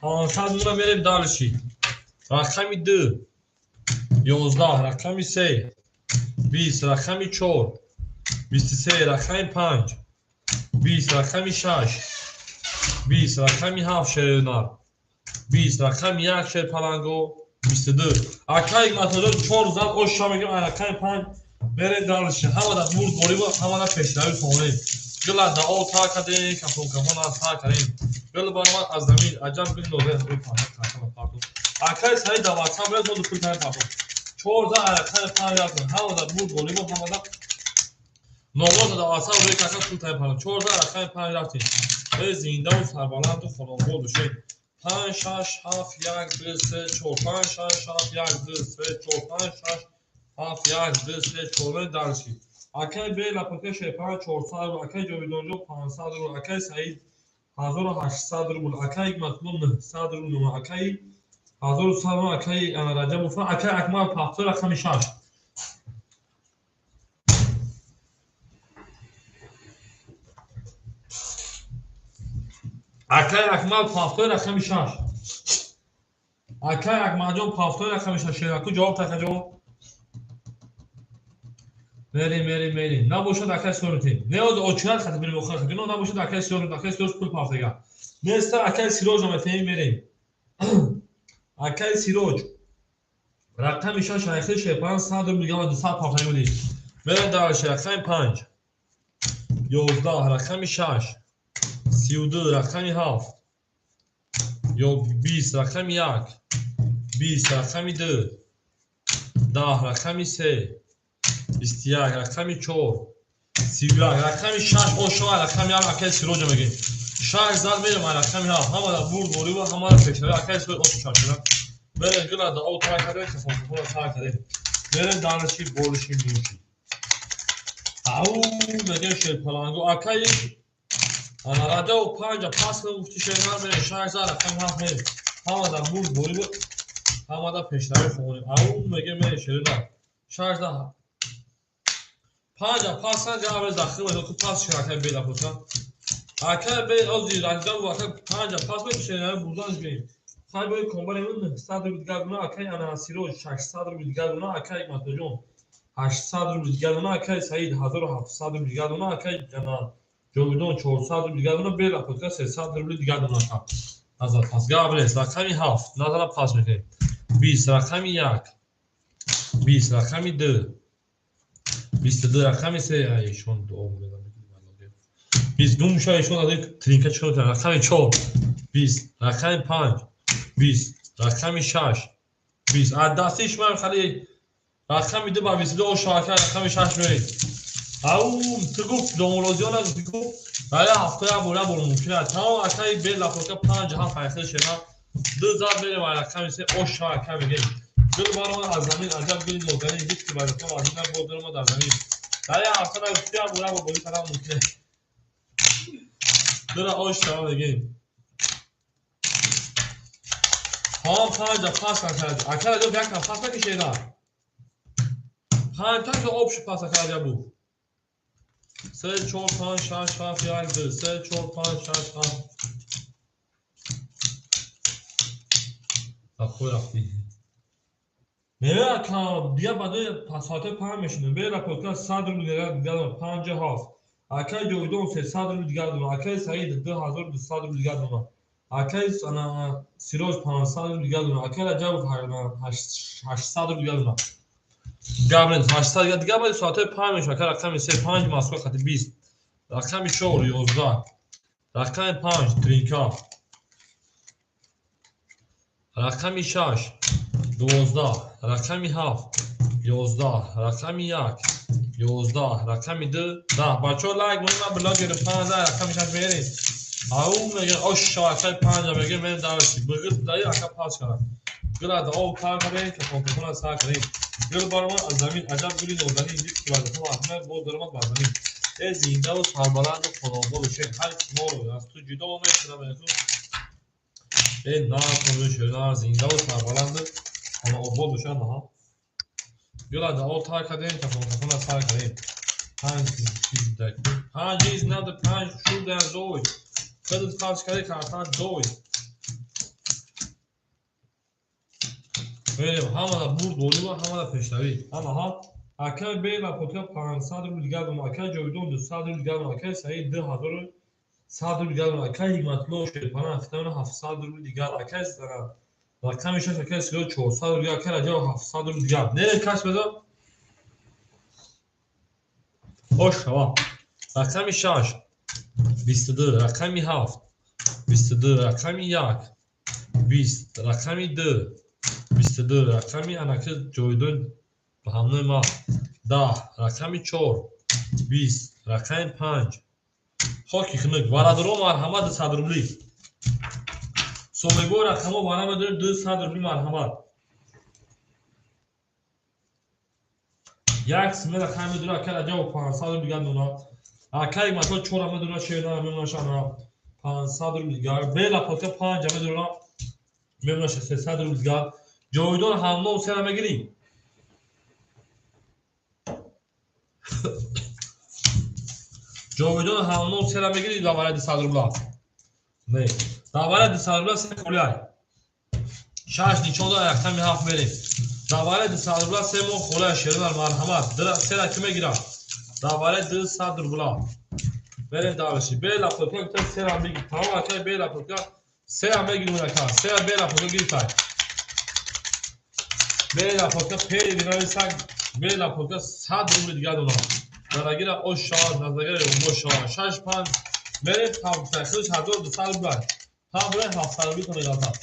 500 мона мерем дальше. Рақами 2 11, рақами 3 20, рақами 4 23, рақами 5 20, рақами 6 20, рақами 7 шернар 20, рақами 1 шерпаланго 22. Акай Матаҷон 4 зад оша мегем рақами 5 мерем дальше. Ҳама да бурд бориб, ҳама да пешравӣ хонем. Гила да об тар кардем, кафон кафон аз тар кардем. Гил баромад аз замин, аҷаб гил нозе. Акай Саид да WhatsApp мерад, мо пул тайм пардохт. 4 зад рақами 5 рафтем. Ҳама да бурд бориб, ҳама да номоз да WhatsApp рӯи кака пул тайм пардохт. 4 зад рақами 5 рафтем. Э зиндаву сарбаланду хонобод бошед. 5 6 7 1 2 3 4 5 6 7 1 2 3 4 5 6 7 1 2 3 4 дальше. Акай Б лапака шерпан 400 рубл, акай Ҷовидонҷон 500 рубл, акай Саид 1800 рубл, акай Ҳикматулло 900 рубл, акай 1100 рубл, акай Раҷабов, акай Акмал Пахто рақами 6. Акай Акмал Пахто рақами 6. Акай Акмалҷон Пахто рақами 6. Шераку ҷавоб такаҷон. Мерим, мерим, мерим. Набошад акай сиёрутем. Не оз очират хати бирим охир хати. Но набошад акай сиёрут, акай Сироҷ пул пафтага. Неста акай Сироҷ наметем, мерим. Акай Сироҷ. Рақами 6 айхи шепан 100 рубл дигар 200 пафтага буди. Мерем дальше. Рақами 5. 11, рақами 6. 32, рақами 7. Ё 20, рақами 1. 20, рақами 2. 10, рақами 3. 21, рақами 4, 31, рақами 6, ошо рақами 7, акай Сироҷа мегем. 6 зад мерем рақами 7, ҳама да бурд бориб, ҳама да пешравӣ, акай Сироҷ ошо шашра. Мерем гила да об тар кардем, кафон кафон сар кардем. Мерем дальше бориши муши. Ау, мегем шерпалангу, акай ана Раҷабов 5 пас гуфти шернар мерем 6 зад рақами 7 мерем. Ҳама да бурд бориб, ҳама да пешравӣ хонем. Ау, мегем мерем шернар. 6 зад 5 пас ҷавоб захир мекунад, пас шуд акай бела пуса. Акай бел ози Раҷабов акай 5 пас мекушад, бурдан бим. Хай бой комбар 900 рубл дигар гуна, акай ана Сироҷ 600 рубл дигар гуна, акай Матоҷон 800 рубл дигар гуна, акай Саид 1700 рубл дигар гуна, акай ана Ҷовидон 400 рубл дигар гуна, бела пуска 300 рубл дигар гуна ака. Назар пас гап нест, рақами 7 назара пас мекунем. 20 рақами 1 20 рақами 2 22 рақами 3 айшон дуо медам. 20 гум шуд айшон аз тринка чикор карданд? Рақами 4 20 рақами 5 20 рақами 6 20 аз дасти шумо хеле рақами 2 ба 22 ошо ака рақами 6 меред. Ау ту гуфт домурозиён аз ту гуфт барои ҳафта як бор як бор мумкин аст. Тамом акаи бе лапока 5 7 айхел шена 2 зад мерем рақами 3 ошо ака мегем. Гул баромад аз замин, аҷаб гули нозанин, ҳеҷ ки барои аз ин боз даромад аз замин. Дар як ҳафта нагуфт як бор як бор бозӣ кардан мумкин аст. Дура ош шава мегем. Ҳам 5 пас накард. Ака Раҷаб як кам пас накишед. 5 та об шуд пас накард Раҷабов. 3 4 5 6 7 1 2 3 4 5 6 7. Захой рафтӣ. Мева дигар баъдои соатҳои 5 мешунем. Бе рапортка 100 рубл дигар дорам, 5 7. Акай Ҷовидон 300 рубл дигар дорам, акай Саид 2200 рубл дигар дорам. Акай Сироҷ 500 рубл дигар дорам, акай Раҷабов 800 рубл дигар дорам. Гап нест, 800 дигар дигар баъди соатҳои 5 мешунем. Акай рақами 3 5 Москва хати 20. Рақами 4 11. Рақами 5 тринка. Рақами 6 12, рақами 7 11, рақами 1 11, рақами 2 10. Бачаҳо лайк монед, ман блогери 5 рақами 6 мерем. Ау мегӯяд ош акай 5 мегӯяд мерем дарси. Бигир даи ака пас кардам. Гул аз об тар кардем, кафон кафон аз сар кардем. Гул баромад аз замин, аҷаб гули нозанин, ҳеҷ ки вазифа аз боз даромад бар замин. Э зиндаву сарбаланду хонобод бошед. Ҳар ки моро аз ту ҷудо мекунам, э накун шернар, зиндаву сарбаланду хонобод бошад. Аҳа. Ёла давол тар кардем, кафон-кафона сар кардем. 5 из 95 шуда зой. Хадат харҷ карди картан дой. Мерем, ҳамада бурд болима, ҳамада пешравӣ. Ҳама ҳа. Акай бела потка 500 рубл дигар дом, акай Ҷовидон 200 рубл дигар дом, акай Саид 2100 рубл дигар дом, акай Ҳикматулло Шерпана 700 рубл дигар, акай рақами 6, акай Сироҷ 400 рубл дигар, акай Раҷаб 700 рубл дигар. Нерем каш бедо? Хош шава. Рақами 6 22, рақами 7 22, рақами 1 20, рақами 2 22, рақами анаки Ҷовидон ба ҳамнои ма 10, рақами 4 20, рақами 5. Хоки хунук. Варадоро марҳамат 200 рубли. Собегои рақамҳо вара медорем 200 рубли марҳамат. Як симе рақам медора, акай Раҷаб 500 рубли дигар дона. Акай Ҳикматулло 4 медора, шерна мемонашана 500 рубли дигар. Бела потка 5 медора, мемонаша 300 рубли дигар. Ҷовидон ҳамном сера мегирӣ? Ҷовидон ҳамном сера мегирӣ дар вараи 200 рубла? Не. Дар вараи 200 рубла се холиай. 6 нишон дод, рақами 7 мерем. Дар вараи 200 рубла се моҳ холиай шеринар марҳамат. Сера ки мегирад? Дар вараи 200 рубла. Мерем дарши. Бела потка гуфта сера мегир. Тамом акай бела потка сера мегирим ака. Сера бела потка гирифтай. Бела потка пери бинависак. Бела потка 100 рубли дигар донам. Дарагира ош шавад, назагира ёмбош шавад. 6 5 мерем тавтай. Худш 1200 рубла. Ҳамроҳи 700 рубли то меғалтад.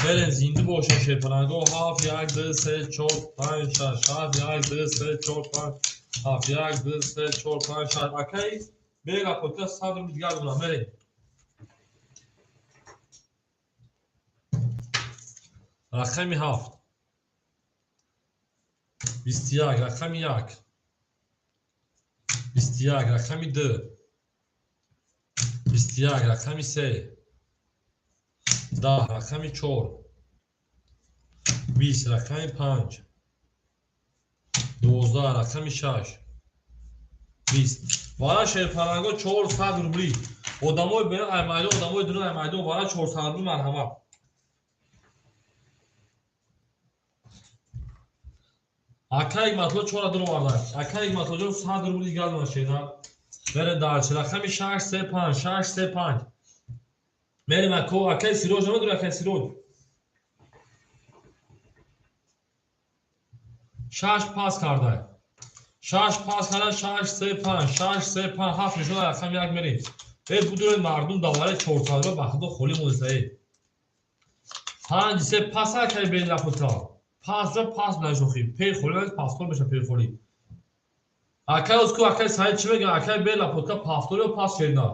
Мерем зинда бошед шерпаланго. 7 1 2 3 4 5 6 7 1 2 3 4 5 7 1 2 3 4 5 6. Акай бела потка 100 рубли дигар донам. Мерем. Рақами 7 21, рақами 1 21, рақами 2 21, рақами 3 10, рақами 4 20, рақами 5 12, рақами 6 20. Вара шерпаланго 400 рубли. Одамои берун ай майдон, одамои дурун ай майдон, вара 400 рубли марҳамат. Акай Ҳикматулло 4 дур овард. Акай Ҳикматуллоҷон 100 рубли дигар дона шеда. Мерем дарчи. Рақами 6 3 5 6 3 5. Мерем ако акай Сироҷ намедури акай Сироҷ. 6 пас карда. 6 пас карда 6 3 5 6 3 5 7 нишон рақами 1 мерем. Э будуред мардум даваре 400 рубл ба худо холӣ монеста. 5 3 пас акай бела пута. Пас ҷо пас нашохи. Пей холӣ нест, пафтор меша пей холӣ. Акай озку акай Саид чӣ мегӯяд? Акай бела путка пафтор ё пас шерна?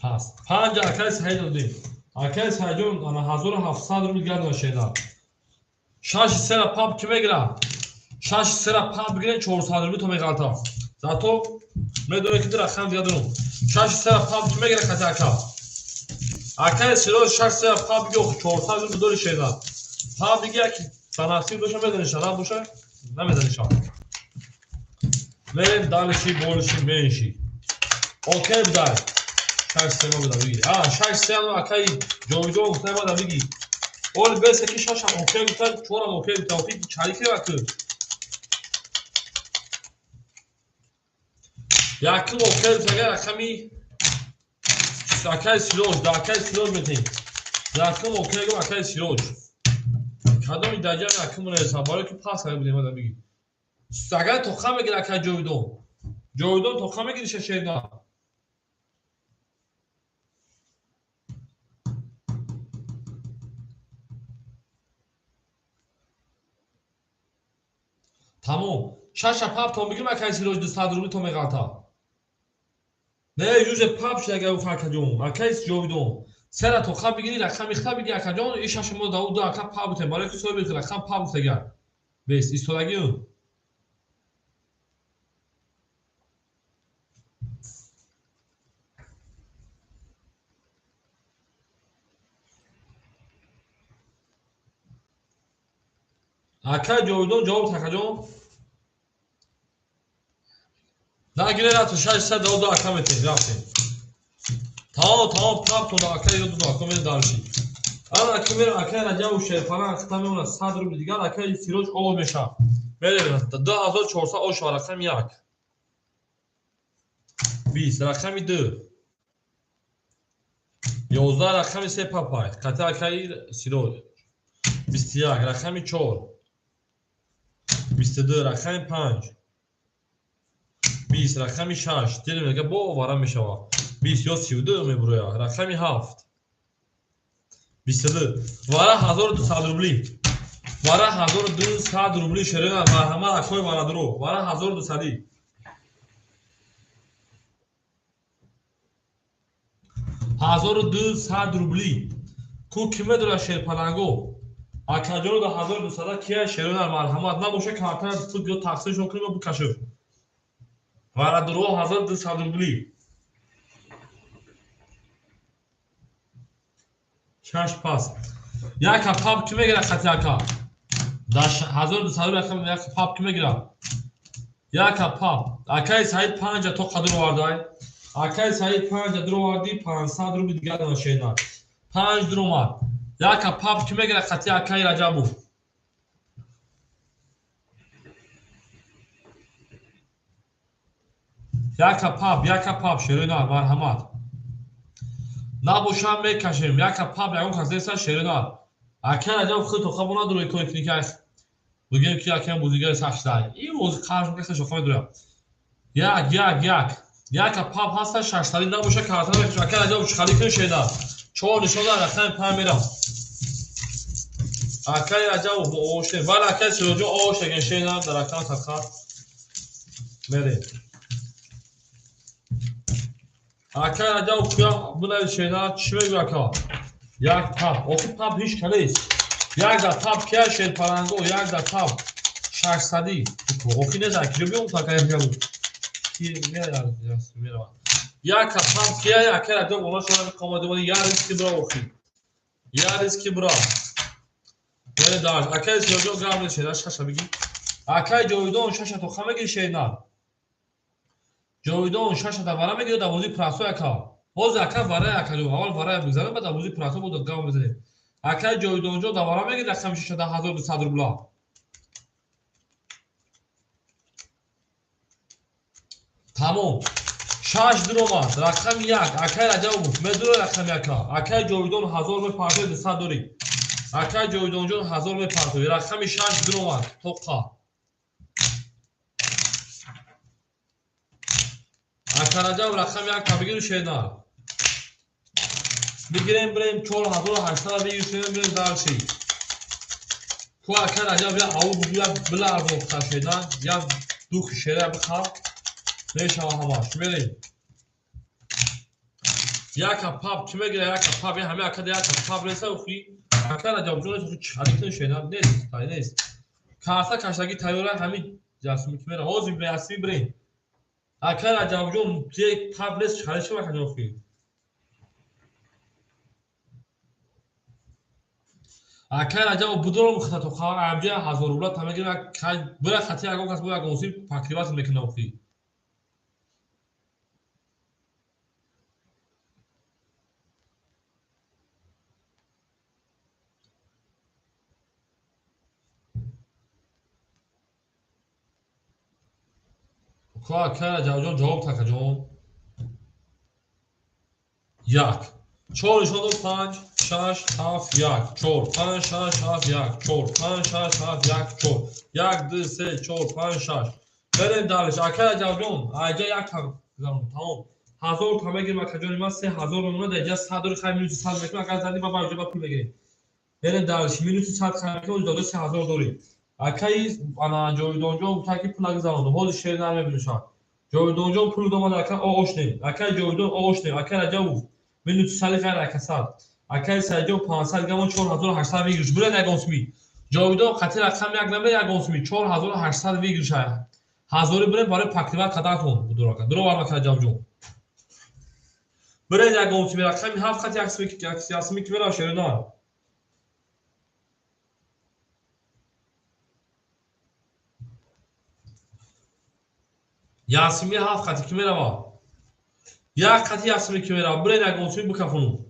Пас. 5 акай Саид додем. Акай Саидҷон ана 1700 рубл дигар дона шерна. 6 сера пап ки мегирад? 6 сера пап бигиред 400 рубл то меғалтад. Зато медонед ки ду рақам дигар дорум. 6 сера пап ки мегирад хати ака? Акай Сироҷ 6 сера пап биги 400 рубл дори шерна. Пап биги яки ба насиб боша медониша, набоша намедониша. Мерем далиши болиши менши. Окей будай. 6 сема буда биги. А 6 сема акай Ҷовидон гуфта бада биги. Оли бес ки 6 ам окей гуфта, 4 ам окей гуфта, окей чари ки вакт. Якум окей гуфта рақами акай Сироҷ, да акай Сироҷ метем. Якум окей гуфта акай Сироҷ. Кадоми даҷа якум реса, барои ки пас карда будем бада биги. Агар тоқа мегир акай Ҷовидон. Ҷовидон тоқа мегири шешерна. Тамом. 6 пап то мегирим акай Сироҷ 200 рубли то меғалта. Не, юзе пап шуда агар уфа акаҷон. Акай Ҷовидон. Сера тоқа бигири, рақами хта биги акаҷон, и шаш мо дауда ду ака пап бутем. Барои ки соҳиби рақам пап гуфтагар. Бес, истодагӣ. Акай Ҷовидон ҷавоб такаҷон. Нагире рафтем 692 ака метем рафтем. Тамом тамом паптон акай ёду ака мери дарши. Ана ки мера акай Раҷабу Шерфаран хита мемонад 100 рубли дигар акай Сироҷ оғоз мешавад. Мерем 2400 ош рақами 1. 20 рақами 2. 11 рақами 3 папай. Қати акай Сироҷ. 21 рақами 4. 22 рақами 5. 20 рақами 6. Дилем мега бо овара мешавад. 20 ё 32 мебурояд. Рақами 7. 22. Вара 1200 рубли. Вара 1200 рубли шерина марҳамат акои варадро. Вара 1200. 1200 рубли. Ку ки медора шерпаланго? Акаҷоно да 1200 кия шерина марҳамат набоша картана пул ё тақсимшон кунем ё бикашем. Варадро 1200 рубли. 6 пас. Яка пап ки мегирад хати ака? Дар 1200 рақам як пап ки мегирад? Яка пап. Акаи Саид 5 то қадр овардай. Акаи Саид 5 дур оварди 500 рубли дигар нашена. 5 дур омад. Яка пап ки мегирад хати акаи Раҷабу? Яка пап шерина марҳамат. Набошам мекашем. Яка пап ягон кас неста шерина. Акаи Раҷаб худ тоқа бо надорӣ кори кунӣ ки бигӯем ки акаям бозигари сахт шуда. Ин бози қарз мекаса шоха медорам. Як, як, як. Яка пап ҳаста шаштари набоша картана мекашем. Акаи Раҷаб чӣ кун шерина. 4 нишон рақами 5 мерам. Акаи Раҷаб бо овоште. Вале акаи Сироҷон овоштеген шерина дар рақами тақа мерем. Акаи Раҷаб куя бинавис шерина чӣ мегӯ ака? Як пап. Охи пап ҳеҷ ка нест. Як да пап кия шерпаланго, як да пап. 600. Охи нест акиҷо биём акаи Раҷаб. Ки меравад. Як пап кия акаи Раҷаб она шона меқомад омад я риски бра охи. Я риски бра. Яъне дар акаи Сироҷон гап нест шерина шаша бигӣ. Акаи Ҷовидон шаша тоқа мегири шерина. Ҷовидон шаша да вара мегирад дар бозии прасо ака. Ҳозир ака вара ака ҷо аввал вара бигзарем баъд дар бозии прасо бо гап мезанем. Акаи Ҷовидонҷон дар вара мегирад рақами шаша да 1200 рубла. Тамом. 6 дур омад. Рақами 1. Акаи Раҷабов медура рақами 1. Акаи Ҷовидон 1000 мепартои 200 дорӣ. Акаи Ҷовидонҷон 1000 мепартои. Рақами 6 дур омад. Тоқа. Ака Раҷаб рақами 1 бигиру шена. Бигирем бирем 4800 бигиру шена бирем дарши. Ку ака Раҷаб я аву бугу я биларзон шена, я духи шера бихаб. Мешава ҳамаш. Мерем. Яка пап ки мегира яка пап я ҳама ака яка пап реса охи. Ака Раҷаб ҷон охи чӣ кун шена нест, тай нест. Карта каштаги тайёра ҳами ҷасми ки мера. Ҳозир беасми бирем. Ака Раҷаб ҷон як пап нест чӣ шава ака охи. Ака Раҷаб будором хата то ха амҷа 1000 рубла та мегира бира хати ягон кас бо ягон сим покриват мекуна охи. Ака Раҷабҷон ҷавоб такаҷон. 1. 4 нишон дод 5 6 7 1 4 5 6 7 1 4 5 6 7 1 4 1 2 3 4 5 6. Берем дарш. Ака Раҷабҷон айҷа як тамом. 1000 та мегирем акаҷони ман 3000 мемонад айҷа 100 дори хай минуси 100 мекунам агар зади ба айҷа ба пул мегирем. Берем дарш минуси 100 хай мекунам дода 3000 дори. Акаи ана Ҷовидонҷон гуфта ки пул нагузарондам. Ҳозир шер намебинушам. Ҷовидонҷон пул домад ака оошнем. Акаи Ҷовидон оошнем. Акаи Раҷабов минути сади хайр ака 100. Акаи Саидҷон 500 гамон 4800 выигрыш. Буред ягон суми. Ҷовидон қати рақам як намер ягон суми 4800 выигрыш. Ҳазори буред барои покриват кардантон будурака. Дуровар ака Раҷабҷон. Буред ягон суми рақами 7 қати як суми ки мерав шерина. Ясими 7 қати ки мерава? Як қати Ясими ки мерава? Бирен як онсуи бикафону.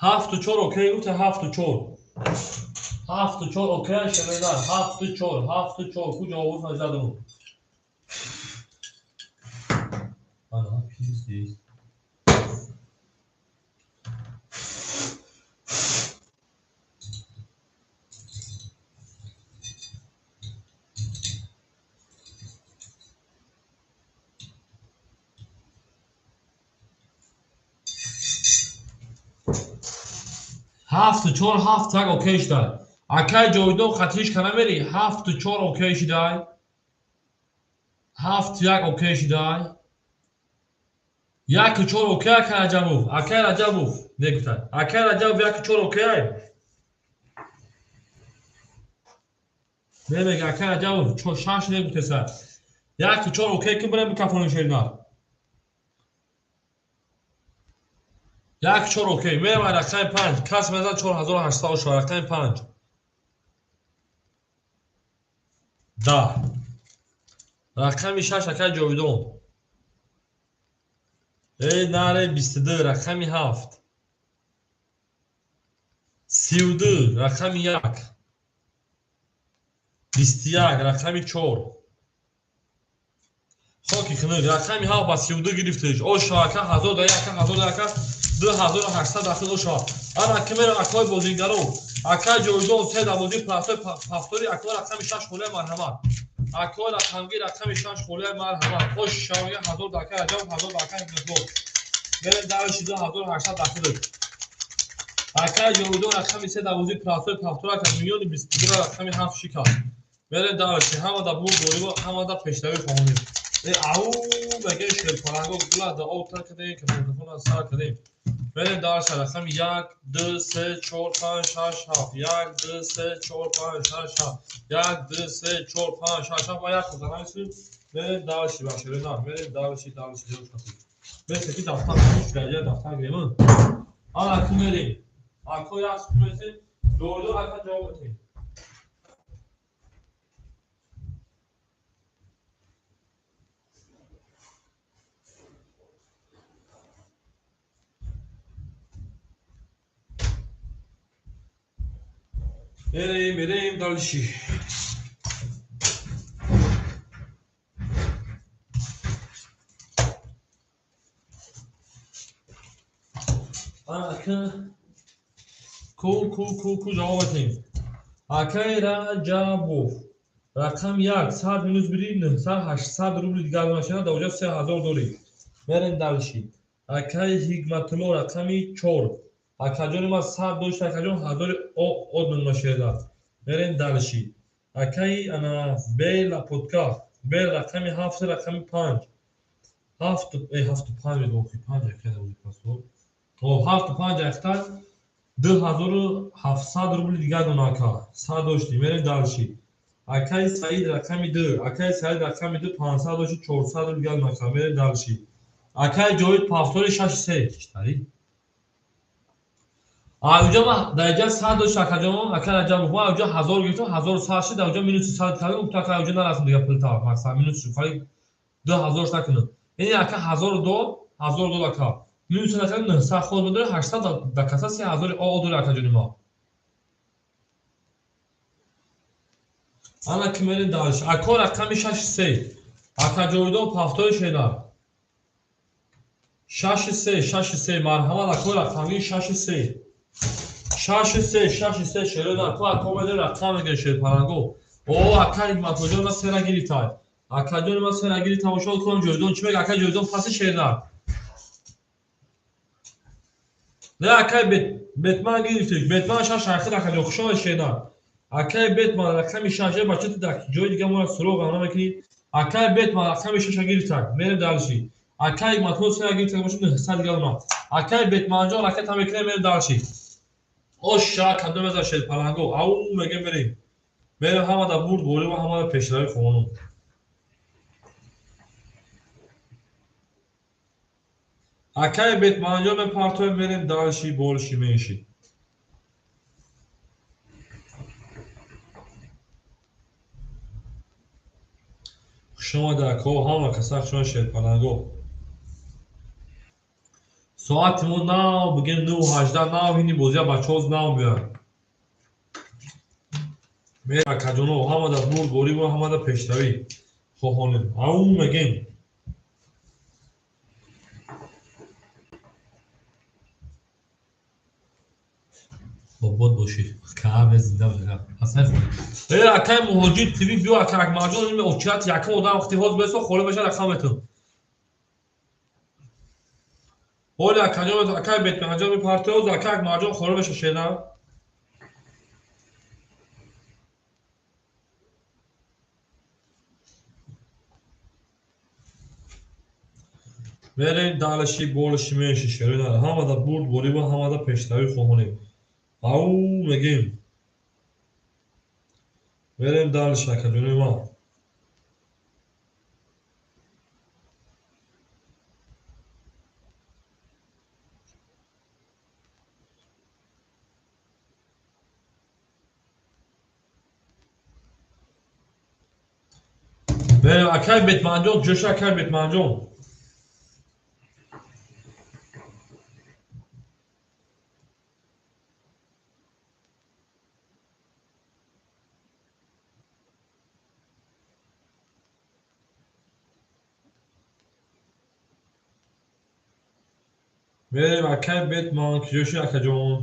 7-4 окей гуфта 7-4. 7-4 окей шеведан 7-4 7-4 ку ҷавоб назадам. Ана пиздец. 7-4 7-1 окей шудай. Акай ҷовидон қатиш кана мери? 7-4 окей шудай. 7-1 окей шудай. 1-4 окей акай Раҷабов. Акай Раҷабов негуфтай. Акай Раҷабов 1-4 окей. Не мега акай Раҷабов 6 негуфтеса. 1-4 окей кун бирем бикафонем шерина. 1-4 окей. Мерам рақами 5. Кас мезан 4800 шуд. Рақами 5. 10. Рақами 6 акай ҷовидон. Эй наре 22 рақами 7. 32 рақами 1. 21 рақами 4. Хоки хунук рақами 7 ба 32 гирифтиш. О шака 1001 1001 2800 дахил ошава. Ана ки мерам акои бозингаро. Акай ҷовидон се давози пласои пафтори акои рақами 6 холия марҳамат. Акои рақамги рақами 6 холия марҳамат. Ош шавия 1000 дака Раҷаб 1000 дака Ҳикматулло. Мерем дарши 2800 дахил. Акай ҷовидон рақами се давози пласои пафтори ака миллиони 22 рақами 7 шикаст. Мерем дарши ҳама да бур бориво ҳама да пешравӣ хоҳонем. Ау меге шерпаланго гула да об тар кардем, кафон сар кардем. Мерем дарша рақами 1 2 3 4 5 6 7 1 2 3 4 5 6 7 1 2 3 4 5 6 7 ма як занайсу. Мерем дарши башерена, мерем дарши дарши ҷош. Мерем ки дафтар хуш гаҷа дафтар гирем. Ана ку мерем. Ако як супресем, дордо ака ҷавоб медиҳем. Мерем, мерем дальше. Ака ку ку ку ку ҷавоб медиҳем. Акай Раҷабов рақам 1 100 минус бири 900 800 рубли дигар машина дар оҷа 3000 дорӣ. Мерем дальше. Акай Ҳикматулло рақами 4. Акаҷони ман 100 дошт, акаҷон 1000 од машида. Мерем дальше. Акай ана Бела подка, Бел рақами 7 рақами 5. 7 7 5 мегӯ, 5 акай да пасо. О 7 5 акта 2700 рубли дигар дона ака. 100 дошти, мерем дальше. Акай Саид рақами 2, акай Саид рақами 2 500 дошти, 400 рубли дигар дона ака. Мерем дальше. Акай Ҷовид пафтори 6 3. Читари? Уҷа ма дар инҷа 100 дошт акаҷон, ака Раҷабов, ма уҷа 1000 гирифтам, 1100 шид, дар уҷа минуси 100 кардем, гуфт ака уҷа нарасм дига пул та, мақсад минус шуд, холи 2000 накунад. Яъне ака 1000 дод, 1000 дод ака. Минус накардем 900 ход додем, 800 дар каса 3000 о дори акаҷони ма. Ана ки мерем дальше. Ако рақами 6 3. Ака ҷовидон пафтори шена. 6 3 6 3 марҳамат ако рақами 6 3. 6 3 6 3 шерона ку ако меде рақам меге шерпаланго. О ака Ҳикматуллоҷон ма сера гирифтай. Акаҷони ма сера гирифт тамошо кунам ҷовидон чӣ мега? Ака ҷовидон паси шерна. Не акай Бетман гирифтиш. Бетман 6 ахир акаҷон хушомад шерна. Акай Бетман рақами 6 бача ту дар ҷои дига моро суроғ намекунӣ. Акай Бетман рақами 6 гирифтай. Мерем дальше. Акай Ҳикматулло сера гирифтай бошад 900 дига дона. Акай Бетманҷон ракета мекунем мерем дальше. Оша кадом меза шерпаланго. Ау меге мерем. Мерем ҳама да бурд борӣ ва ҳама да пешравӣ хоҳонум. Акай Бетманҷон мепартоем мерем дальше больше меньше. Хушомада ако, ҳама каса хушомад шерпаланго. Соати мо нав бигем 9:18 нав ҳини бозия бачаҳо нав меоянд. Акаҷоно ҳамада бурд борӣ ва ҳамада пешравӣ хоҳонем. Ау мегем. Обод бошӣ. Каъбе зинда бошӣ. Ҳасан хонӣ. Э акай Муҳоҷир ТВ биё ака Акмалҷон ин очият якум одам вақти ҳоз бесо холе беша рақам метун. Ҳоли акаҷон акай Бетманҷон мепартоз ака Акмалҷон холе беша шена. Мерем далаши болаши менши шерина. Ҳамада бурд борӣ ва ҳамада пешравӣ хоҳонем. Ау мегем. Мерем далаши акаҷони ман. Мерем акай Бетманҷон, ҷӯша акай Бетманҷон. Мерем акай Бетман, ҷӯши акаҷон.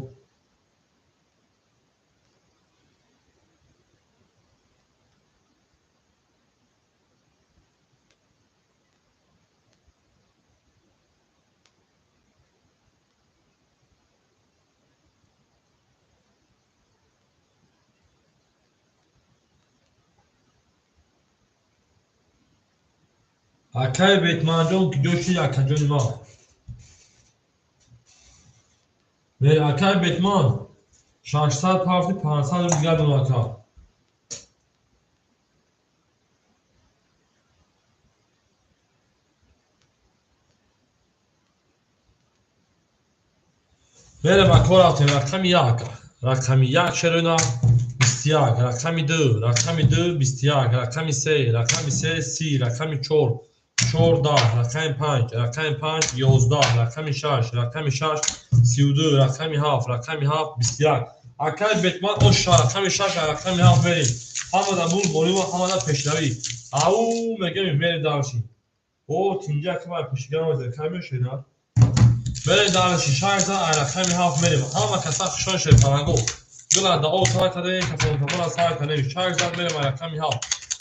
Акай Бетманҷон, ҷӯши акаҷони ман. Акай Бетман 600 парти 500 рубл дигар донад ака. Мерем ако рафтем рақами 1, рақами 1 шерона 21, рақами 2, рақами 2 21, рақами 3, рақами 3 30, рақами 4 14, рақами 5, рақами 5 11, рақами 6, рақами 6 32, рақами 7, рақами 7 21. Акай Бетман оша рақами 6, рақами 7 мерем. Ҳамада бурд борӣ ва ҳамада пешравӣ. Ау мегем мерем дарши. О тинҷа ки ман пешигам мезанам, кай мешед? Мерем дарши 6 рақами 7 мерем. Ҳама каса хушон шед фаранго. Гула дао сар кардем, кафон кафон сар кардем. 6 мерем рақами 7.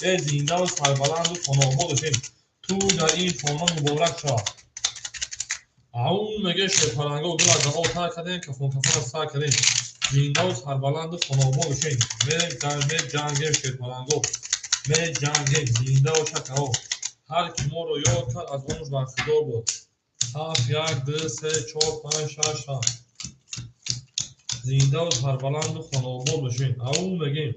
Э зинда ва сарбаланду хонаобод бошем. Ту дар ин хона муборак шавад. Ау меге шерпаланго гула дао тар кардем, кафон кафон сар кардем. Зинда ва сарбаланду хонаобод бошем. Меҷангем шерпаланго. Меҷангем зинда ва шакао. Ҳар ки моро ёд кард аз онаш бархӯрдор буд. 7 1 2 3 4 5 6 7. Зинда ва сарбаланду хонаобод бошем. Ау мегем.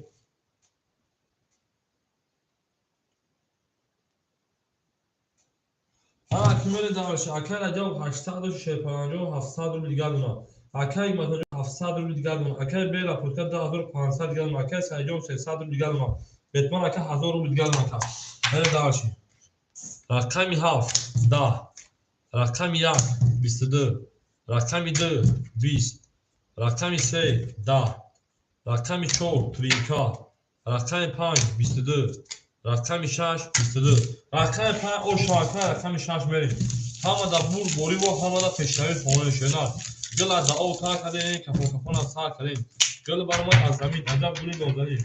Ки мере дарши акай Раҷаб 800 шерпаланҷо 700 рубл дигар донад. Акай Матаҷон 700 рубл дигар донад. Акай Бела Путка 2500 дигар донад. Акай Сайҷон 300 рубл дигар донад. Бетман ака 1000 рубл дигар донад. Мере дарши. Рақами 7 10, рақами 1 22, рақами 2 20, рақами 3 10, рақами 4 тринка, рақами 5 22, рақами 6 22, рақами 5 оша рақами 6 мерем. Ҳамада бурд борӣ ва ҳамада пешравӣ хоҳонем шена. Гула дао тар кардем, кафон кафона сар кардем. Гул баромад аз замин, аҷаб гули нозанин.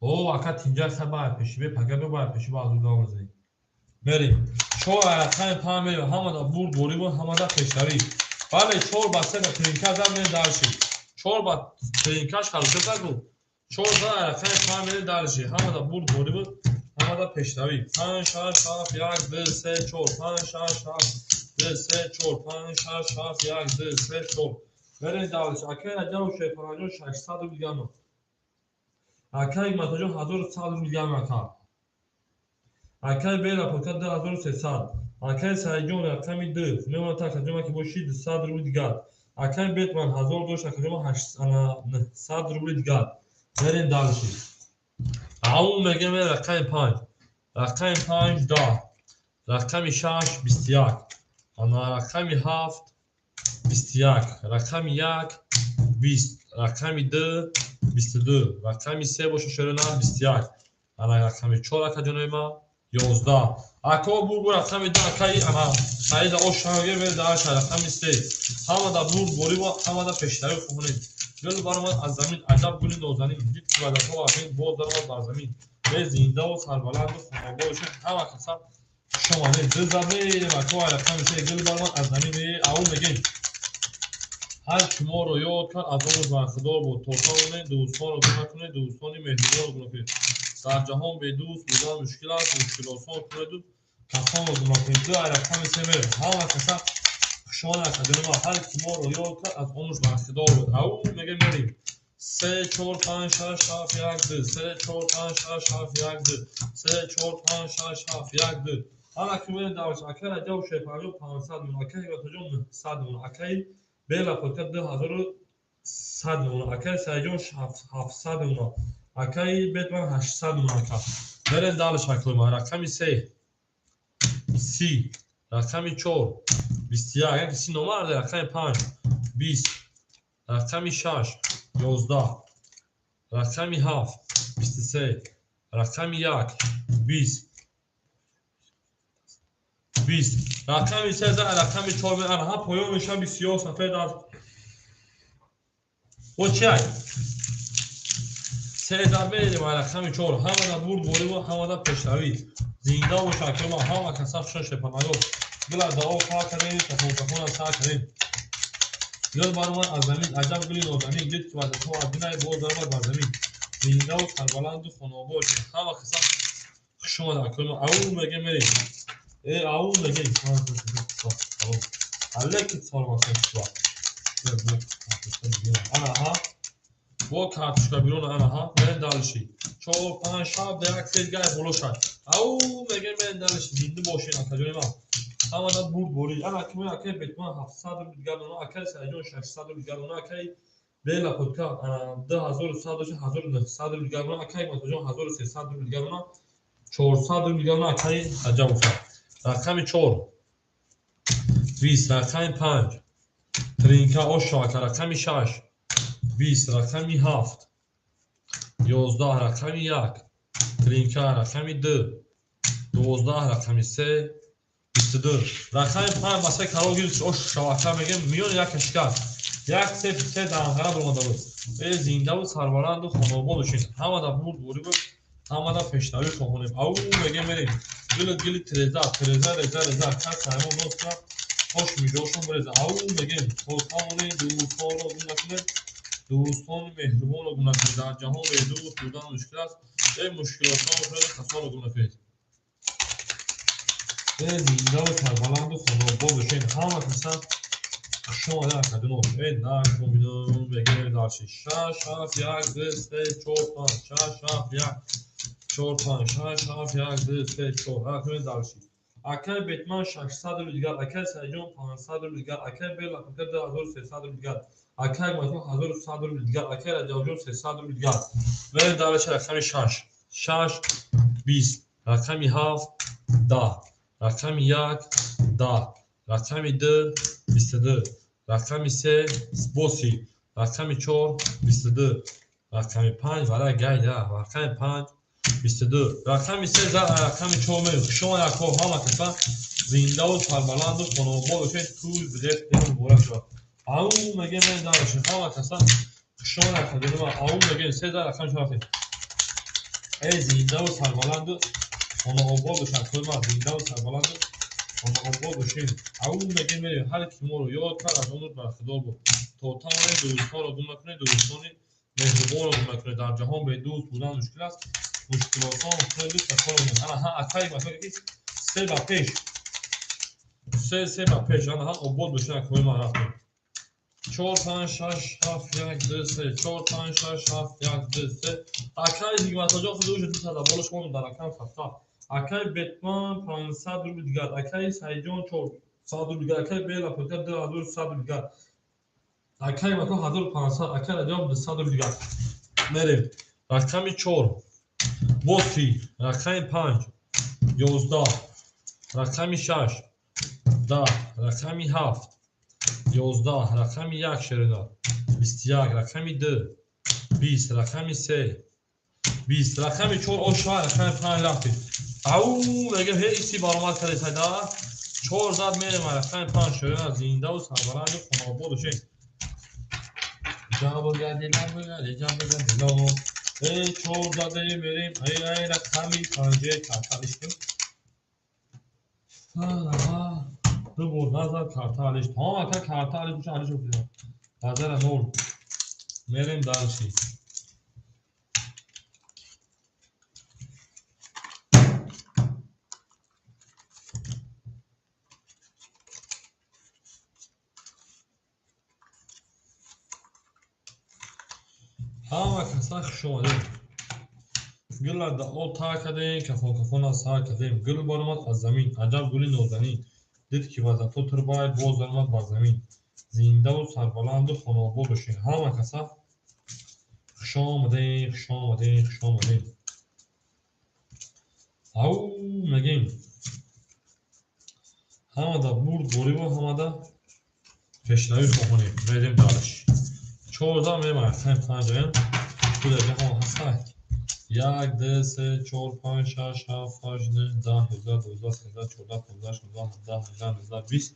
О ака тинҷа хай пеши бе пага бе бай пеши ба аз давом мезанем. Мерем. 4 рақами 5 мерем. Ҳамада бурд борӣ ва ҳамада пешравӣ. Бале 4 ба 3 ба тринка зад мерем дарши. 4 ба тринкаш халоса зад. 4 рақами 5 мерем дарши. Ҳамада бурд борӣ ва ҳамада пешравӣ. 5 6 7 1 2 3 4 5 6 7 2 3 4 5 6 7 1 2 3 4. Мерем дарши. Акай Раҷаб шерпаланҷон 600 рубл дигар донад. Акай Матаҷон 1100 рубл дигар донад. Акай Бела Путка 2300. Акай Сайҷон рақами 2 мемонад акаҷон ки боши 200 рубл дигар. Акай Бетман 1000 дошт акаҷон 900 рубл дигар. Мерем дарши. Ау мегем рақами 5. Рақами 5 10. Рақами 6 21. Ана рақами 7 21. Рақами 1 20. Рақами 2 22. Рақами 3 боша шерона 21. Ана рақами 4 ака ҷонои ма 11. Ако бурбу рақами 2 акаи ана саида ошанге верда рақами 3. Ҳамада бурд борибо ҳамада пештари хонем. Гул баромад аз замин аҷаб гули нозанин. Дид ки вадаҳо аз ин боз даромад бар замин. Бе зиндаву сарбаланду хонобод бошед ҳама каса хуш омадед. Ду забем ако рақами 3 гул баромад аз замин. Ау мегем. Ҳар ки моро ёд кард аз он рӯз бархӯрдор буд. То тавонед дӯстонро гум накунед, дӯстони меҳрубонро гум накунед. Дар ҷаҳон бедӯст будан мушкил аст, мушкилосон кунеду касонро гум накунед. Ду рақами 3 мерем. Ҳама каса хуш омадед акаҷони ман. Ҳар ки моро ёд кард аз он рӯз бархӯрдор буд. Ау мегем мерем. 3 4 5 6 7 1 2 3 4 5 6 7 1 2 3 4 5 6 7 1 2. Ҳама ки мерем давш. Акай Раҷаб Шерпанҷо 500 мон, акай Ҳикматоҷон 900 мон, акай Бела Фотиҳа 2100 мон, акай Саидҷон 700 мон, акай Бетман 800 мон ака. Мерем далш акой ман. Рақами 3 30, рақами 4 21, яке 30 номарда, рақами 5 20, рақами 6 11, рақами 7 23, рақами 1 20 20, рақами 3 рақами 4 ана поён мешавад бисёр сафед аст. Бо чиай? Се зарбе рақами 4. Ҳамада бурд бориву ҳамада пешравӣ. Зинда боша акрома ҳама каса хушон шепанагор. Гула дао фа кардем, тафон тафона сар кардем. Гул баромад аз замин аҷаб гули нозанин. Дид ки вадаҳо аз бинай боз даромад бар замин. Зиндаву сарбаланду хонобод бошед. Ҳама каса хуш омада акрома. Ау мегем мерем. Ау мегем. Алеки салом. Ана ҳа. Бо картошка бирон ана ҳа. Мерем далши. 4 5 7 1 3 гай боло шад. Ау мегем мерем далши. Зинда бошед акаҷони ман. Ҳамада бурд борӣ. Ана ки мо акай Бетман 700 рубл дигар дона, акай Саидҷон 600 рубл дигар дона, акай Бела Фотиҳа ана 2100 дошт 1900 рубл дигар дона, акай Матоҷон 1300 рубл дигар дона, 400 рубл дигар дона, акай Раҷабов. Рақами 4 20, рақами 5 тринка ошо ака, рақами 6 20, рақами 7 11, рақами 1 тринка, рақами 2 12, рақами 3 22, рақами 5 ба се карол гирифт ош шавака мегем миёни як кашикар. 1 3 3 данғара баромада буд. Зиндаву сарбаланду хонобод бошед. Ҳамада бурд борӣ буд, ҳамада пешравӣ хоҳонем. Ау мегем мерем. Гили гили треза, треза реза реза, кас ҳаймон ноз кунад, хош миҷошон биреза. Ау мегем, то тавонед дӯстонро гум накунед, дӯстони меҳрубонро гум накунед. Дар ҷаҳон бедӯст будан мушкил аст, мушкилотон шояд касонро гум накунед. Зиндаву сарбаланду хонобод бошед. Ҳама каса хуш омада акадино. Накоминон мегем дарши. 6 7 1 2 3 4 5 6 7 1 4 5 6 7 1 2 3 4. Рақами дарши. Акай Бетман 600 рубл дигар, акай Саидҷон 500 рубл дигар, акай Бела Фотиҳа 2300 рубл дигар, акай Матон 1100 рубл дигар, акай Раҷабҷон 300 рубл дигар. Мерем дарши рақами 6 6 20, рақами 7 10, рақами 1 10, рақами 2 22, рақами 3 боси, рақами 4 22, рақами 5 вара гайда, рақами 5 22, рақами 3 рақами 4 мерем. Хуш омадед акҳо ҳама каса зиндаву сарбаланду хонобод бошед. Тӯй билет муборак шавад. Ау мегем мерем дарши. Ҳама каса хуш омадед акаҷони ман. Ау мегем 3 рақами 4 рафтем. Зиндаву сарбаланду хонобод бошед акҳои ман. Зиндаву сарбаланду хонобод бошед. Ау мегем мерем. Ҳар ки моро ёд кард аз он рӯз бархӯрдор буд. То тавонед дӯстонро гум накунед, дӯстони меҳрубонро гум накунед. Дар ҷаҳон бедӯст будан мушкил аст, мушкилотон кунеду касонро гум накунед. Ана ҳа акай масалан ки 3 ба пеш. 3 3 ба пеш. Ана ҳа обод бошед акҳои ман рафтем. 4 5 6 7 1 2 3 4 5 6 7 1 2 3. Акай Ҳикматоҷон худ уже 200 боло шумо дар рақам 700. Акай Бетман 500 рубл дигар, акай Саидҷон 400 рубл дигар, акай Бела Фотиҳа 2100 рубл дигар, акай Матон 1500, акай Раҷаб 200 рубл дигар. Мерем. Рақами 4 Боз чӣ? Рақами 5 11, рақами 6 10, рақами 7 11, рақами 1 шерина 21, рақами 2 20, рақами 3 20, рақами 4 ошва, рақами 5 рафтем. Ау, мегем ҳеҷ си баромад кардед сайда. 4 зад мерем рақами 5 шерина зиндаву сарбаланду хонаобод бошед. Ҷаб гадила гади ҷаб гадила. Эй 4 заде мерем. Ай ай рақами 5 карта алиштем. Ду бор назад карта алишт. Ҳам ака карта алиш боша алиш окида. Назара 0. Мерем дальше. Ҳама каса хуш омадем. Гула дао тар кардем, кафон кафона сар кардем. Гул баромад аз замин, аҷаб гули нозанин. Дид ки вазато турбай, боз даромад бар замин. Зиндаву сарбаланду хонаобод бошед. Ҳама каса хуш омадем, хуш омадем, хуш омадем. Ау мегем. Ҳамада бурд бориву ҳамада пешравӣ хоҳонем. Мерем дальше. 14 мерем рақами 5 оям. Кудаги ҳама ҳастай. 1, 2, 3, 4, 5, 6, 7, 8, 9, 10, 11, 12, 13, 14, 15, 16, 17, 18, 19, 20.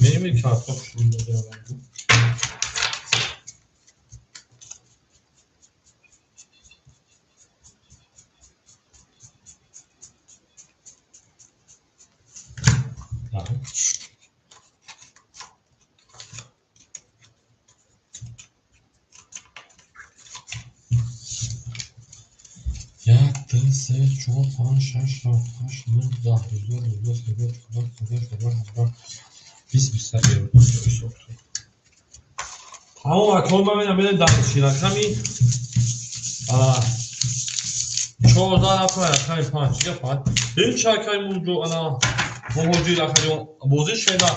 Мерем ин картҳо хушрӯ. Як, ду, се, чор, панҷ, шаш, ҳафт, ҳашт, нӯҳ, даҳ, ёздаҳ, дувоздаҳ, сездаҳ, чордаҳ, понздаҳ, шонздаҳ, ҳабдаҳ, бист, бисту як. Тамом акор ман менам мерем дальше. Рақами 14 рафтем рақами 5. Чӣ гап? Ҳеҷ акай мунҷо ана муҳоҷир акаҷон бозӣ шеда.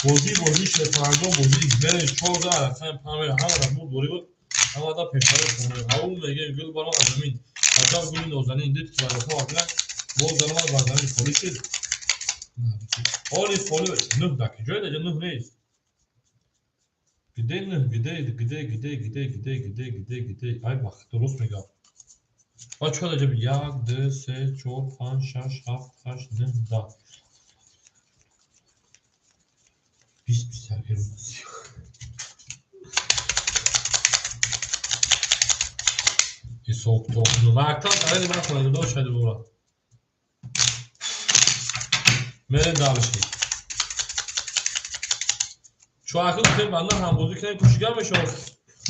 Бозӣ бозӣ шефарҷон бозӣ мерем 14 рақами 5 мерем. Ҳама дар бурд борӣ буд. Ҳамада пешравӣ хоҳонем. Ау мегем гул баромад аз замин. Аҷаб гули нозанин. Дид ки вазифа агар боз даромад бар замин холӣ шуд. Оли холӣ нӯҳ дар куҷое? Даҷа нӯҳ нест. Где нӯҳ? Где, где, где, где, где, где, где, где? Ай бахт дуруст мегӯям. Ба чӣ даҷа? Як, ду, се, чор, панҷ, шаш, ҳафт, ҳашт, нӯҳ, даҳ. Бист, бисту як. Ҳисоб китоб. Мактаб дарени ман хонадор шуд бура. Мерем дальше. Чун акнун гуфтем банда ҳамбозӣ кунем кушига мешавад.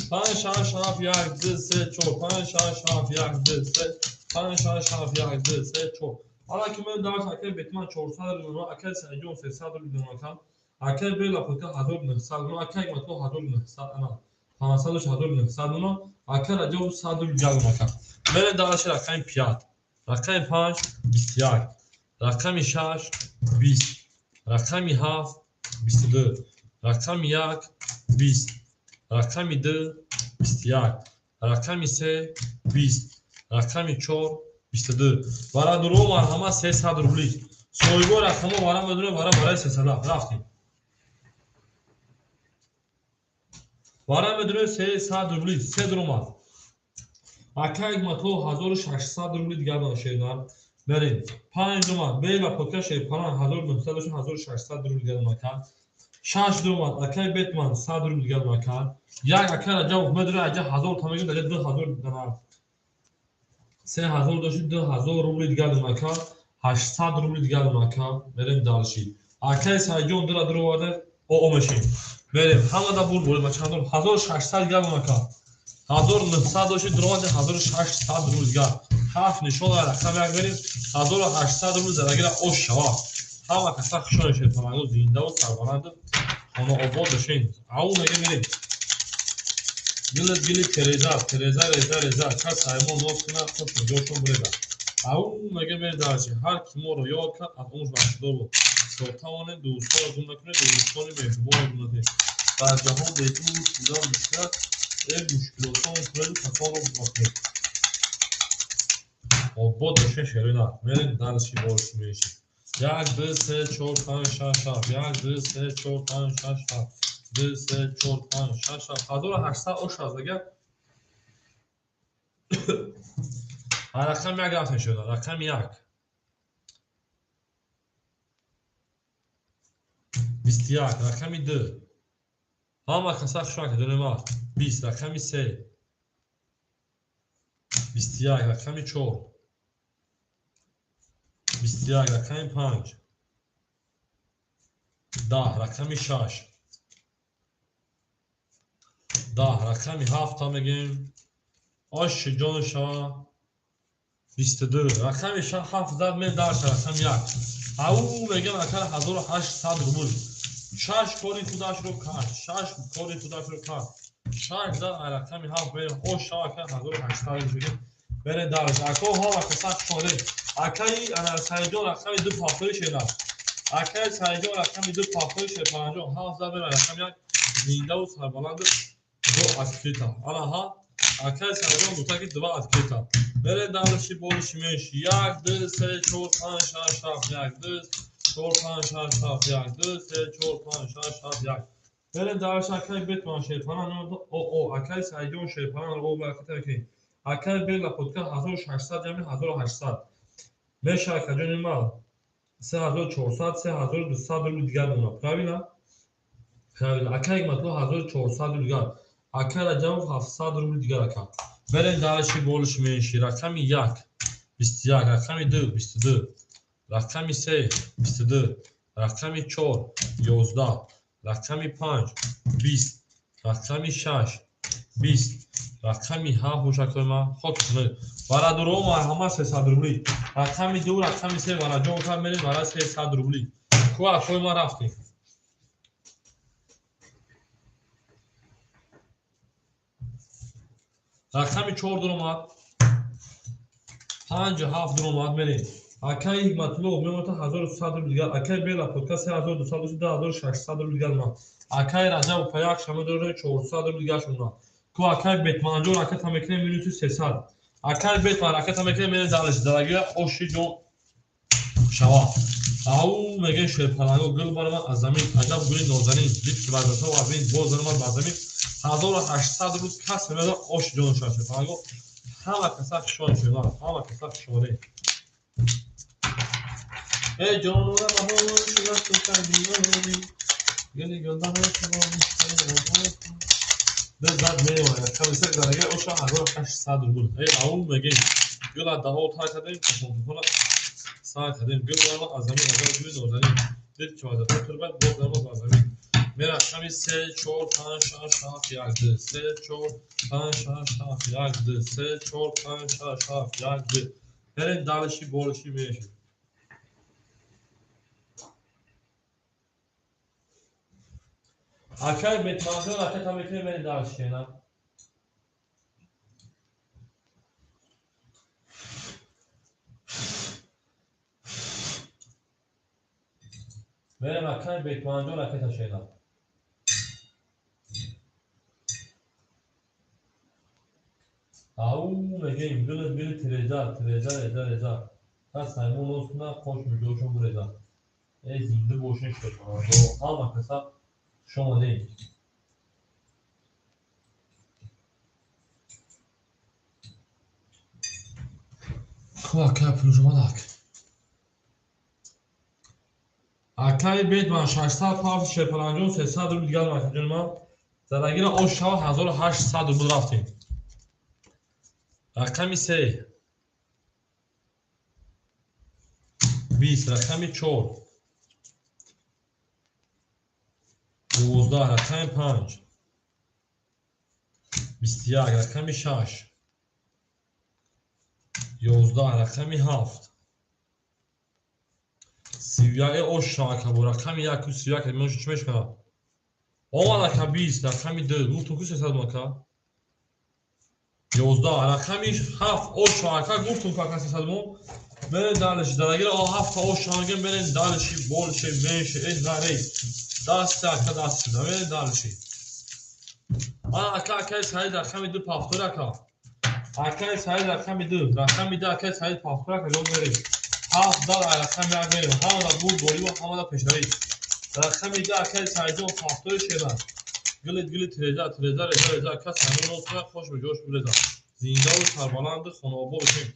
5, 6, 7, 1, 2, 3, 4, 5, 6, 7, 1, 2, 3, 5, 6, 7, 1, 2, 3, 4. Ҳала ки мерем дальше акай Бетман 400 рубл, акай Саидҷон 300 рубл донакам, акай Бела Фотка 1900 рубл, акай Ҳикматулло 1900 ана 500 1900 рубл, акай Раҷабов 100 рубл ҷалб накард. Мерем дальше рақами 5, рақами 5 21, рақами 6 20, рақами 7 22, рақами 1 20, рақами 2 21, рақами 3 20, рақами 4 22. Барадуро марҳамат 300 рубли. Соҳибо рақамҳо вара медонем, вара барои 300 рафтем. Вара медонем 300 рубли, се дуромад. Акай Ҳикматулло 1600 рубли дигар дона шеринар. Мерем. 5 дуромад. Бела Фотка шерпаран 1900 дошт 1600 рубли дигар дона кард. 6 дуромад. Акай Бетман 100 рубли дигар дона кард. Як акай Раҷабов медонем аҷа 1000 та мегирд, аҷа 2000 дона. 3000 дошт 2000 рубли дигар дона кард. 800 рубли дигар дона кард. Мерем дальше. Акай Саидҷон дура дуроварда о мешем. Мерем. Ҳамада бурд борид ба чанд рубл? 1600 дигар дона кард. 1900 дошт дуромад 1600 рубли дигар. Ҳафт нишон рақам як мерем 1800 рубли задагира ош шавад. Ҳама каса хушҳол шед фарангу зиндаву сарбаланду хонаобод бошед. Ау мега мерем. Гилит гили тереза, тереза реза реза, кас аймон ноз кунад, хуш ҷошон буреза. Ау мега мерем дальше. Ҳар ки моро ёд кард, аз умр бахшидор буд. То тавонем дӯстонро гум накунед, дӯстони меҳрубонро гум накунед. Дар ҷаҳон бе дӯст будан мушкил аст, эй мушкилотон кунеду касонро накунед. Обод бошен шерина. Мерем дальше больше меньше. 1, 2, 3, 4, 5, 6, 7. 1, 2, 3, 4, 5, 6, 7. 2, 3, 4, 5, 6, 7. 1800 ош аз дигар. Рақами 1 рафтем шуда. Рақами 1. 21, рақами 2. Ҳама каса хушак донема. 20, рақами 3. 21, рақами 4. 21, рақами 5. 10, рақами 6. 10, рақами 7 мегем. Ош ҷон шава. 22, рақами 7 зад мен дарша рақами 1. Ау мегем ака 1800 рубл. 6 кори худашро кард. 6 кори худашро кард. 6 зад рақами 7 мерем. Ош шава ака 1800 рубл. Бере дарш. Ако ҳама каса шоре. Акаи ана Сайҷон рақами 2 пафтори шена. Акаи Сайҷон рақами 2 пафтори ше 50 7 зад мерем рақами 1 зиндаву сарбаланд 2 открыта. Ана ҳа акаи Сайҷон гуфта ки 2 открыта. Бере дарши болиши менши. 1 2 3 4 5 6 7 1 2 4 5 6 7 1 2 3 4 5 6 7 1. Бере дарши акаи Бетман шерпанан о акаи Сайҷон шерпанан о бараката мекунем. Акаи Бела подка 1600 ҷамъи 1800. Меша акаҷони ман 3400 3200 рубл дигар монад. Правильно? Правильно. Акаи Ҳикматулло 1400 рубл дигар. Акаи Раҷабов 700 рубл дигар ака. Берем дарши болиши менши. Рақами 1 21, рақами 2 22, рақами 3 22, рақами 4 11, рақами 5 20, рақами 6 20, рақами 7 бошад ма хок барадуро марҳамат 300 рубли. Рақами 2 рақами 3 вараҷон кар мерем бара 300 рубли. Ку акои ма рафтем. Рақами 4 дуромад. 5 7 дуромад мерем. Акаи Ҳикматулло мемонад 1100 рубл дигар. Акаи Бела подкаст 3200 2600 рубл дигар монад. Акаи Раҷабов па як шама дорад 400 рубл дигар шумонад. Ку акаи Бетманҷон ракета мекунем минути 300. Акаи Бетман ракета мекунем мерем далеш дарагия оши ҷон шава. Ау мегем шерпаланго гул баромад аз замин. Аҷаб гули нозанин. Дид ки вазрато вазин боз даромад ба замин. 1800 рубл кас меояд оши ҷон шава шерпаланго. Ҳама каса хушон шуда. Ҳама каса хушоре. Эй ҷонура баҳор шуда султан. Гули гулдаҳо шумо зад меояд. Комиссар дарага оша 1800 рубл. Эй ау мегем. Гула даҳо тар кардем, кашонтуфона сар кардем. Гул баромад аз замин, аҷаб гули нозанин. Дид ки вазрато турбад боз даромад ба замин. Мера рақами 3 4 5 6 7 1 2 3 4 5 6 7 1 2 3 4 5 6 7 1 2. Берем далиши болиши меши. Акаи Бетманҷон ракета мекунем берем далиши на. Берем акаи Бетманҷон ракета шена. Ау мегем гул гул тиреза тиреза реза реза. Та саймон нос куна қош миҷошон буреза. Эй зинда бошен шерпаланго. Ҳама каса хуш омадед. Ку акай пулш омадак. Акаи Бетман 600 пафт шерпаланҷон 300 рубл дигар макаҷони ман. Зарагира ош шава 1800 рубл рафтем. Рақами 3 20, рақами 4 12, рақами 5 21, рақами 6 11, рақами 7 31. Ош шава бо рақами 1 31 меош чӣ мешавад? Омад ака 20, рақами 2 гуфтум ку 300 ака. 11, рақами 7 ош шава ака гуфтум ку ака 300 мо. Берем далиши дарагира о 7 ош шава мегем берем далиши болше менше э нарей. Даст ака даст шуда берем далиши. Ана ака акаи Саид рақами 2 пафтори ака. Акай Саид рақами 2, рақами 2 акай Саид пафтора каҷо мерем. 7 дар рақами 1 мерем. Ҳамада бурд борибо, ҳамада пешравӣ. Рақами 2 акай Саидҷон пафтори шера. Гили гили тиреза, тиреза реза реза ака Саидҷон ростра хош ба ҷош биреза. Зиндаву сарбаланду хонаобод бошем.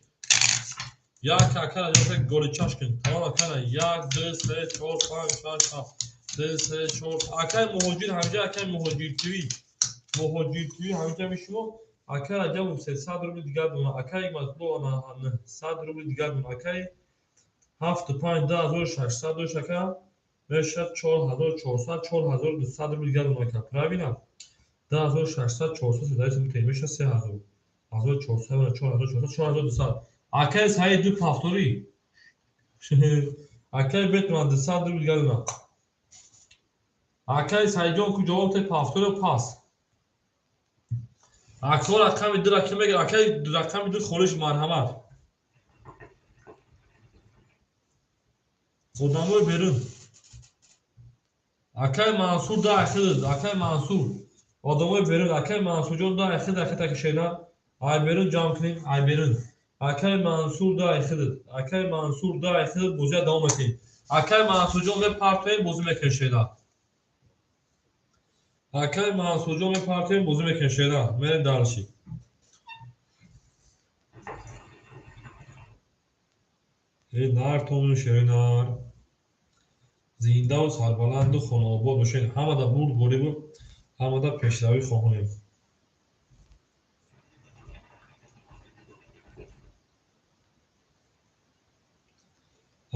Як ака Раҷаб голи чаш кун. Тамом ака 1 2 3 4 5 6 7 2 3 4 акай муҳоҷир ҳамҷа акай муҳоҷир ТВ. Муҳоҷир ТВ ҳамҷа мешумо. Акай Раҷабов 300 рубли дигар дона. Акай Мазлумова 900 рубли дигар дона. Акай 7 5 2600 дош ака. Мешавад 4400, 4200 рубли дигар дона ака. Правильно? 2600, 400 садаи мутаин мешавад 3000. 1400, 4400, 4200. Акай Саид ду пафтори. Акай бетман 200 рубли дигар дона. Акай Саидҷон ку ҷавоб те пафтори пас. Акор рақами 2 ки мегир, акай рақами 2 холиш марҳамат. Одамои берун. Акай Мансур да ахид, акай Мансур. Одамои берун, акай Мансурҷон да ахид, акай такишена. Ай берун ҷамъ кунем, ай берун. Акай Мансур да ахид, акай Мансур да ахид, бозия давом мекунем. Акай Мансурҷон мепартоем, бозӣ мекунем шена. Акай Мансурҷон мепартоем, бозӣ мекунем шена. Мерем дарши. Э нар тону шеринар. Зиндаву сарбаланду хонаобод бошед. Ҳамада бурд борибу, ҳамада пешравӣ хоҳонем.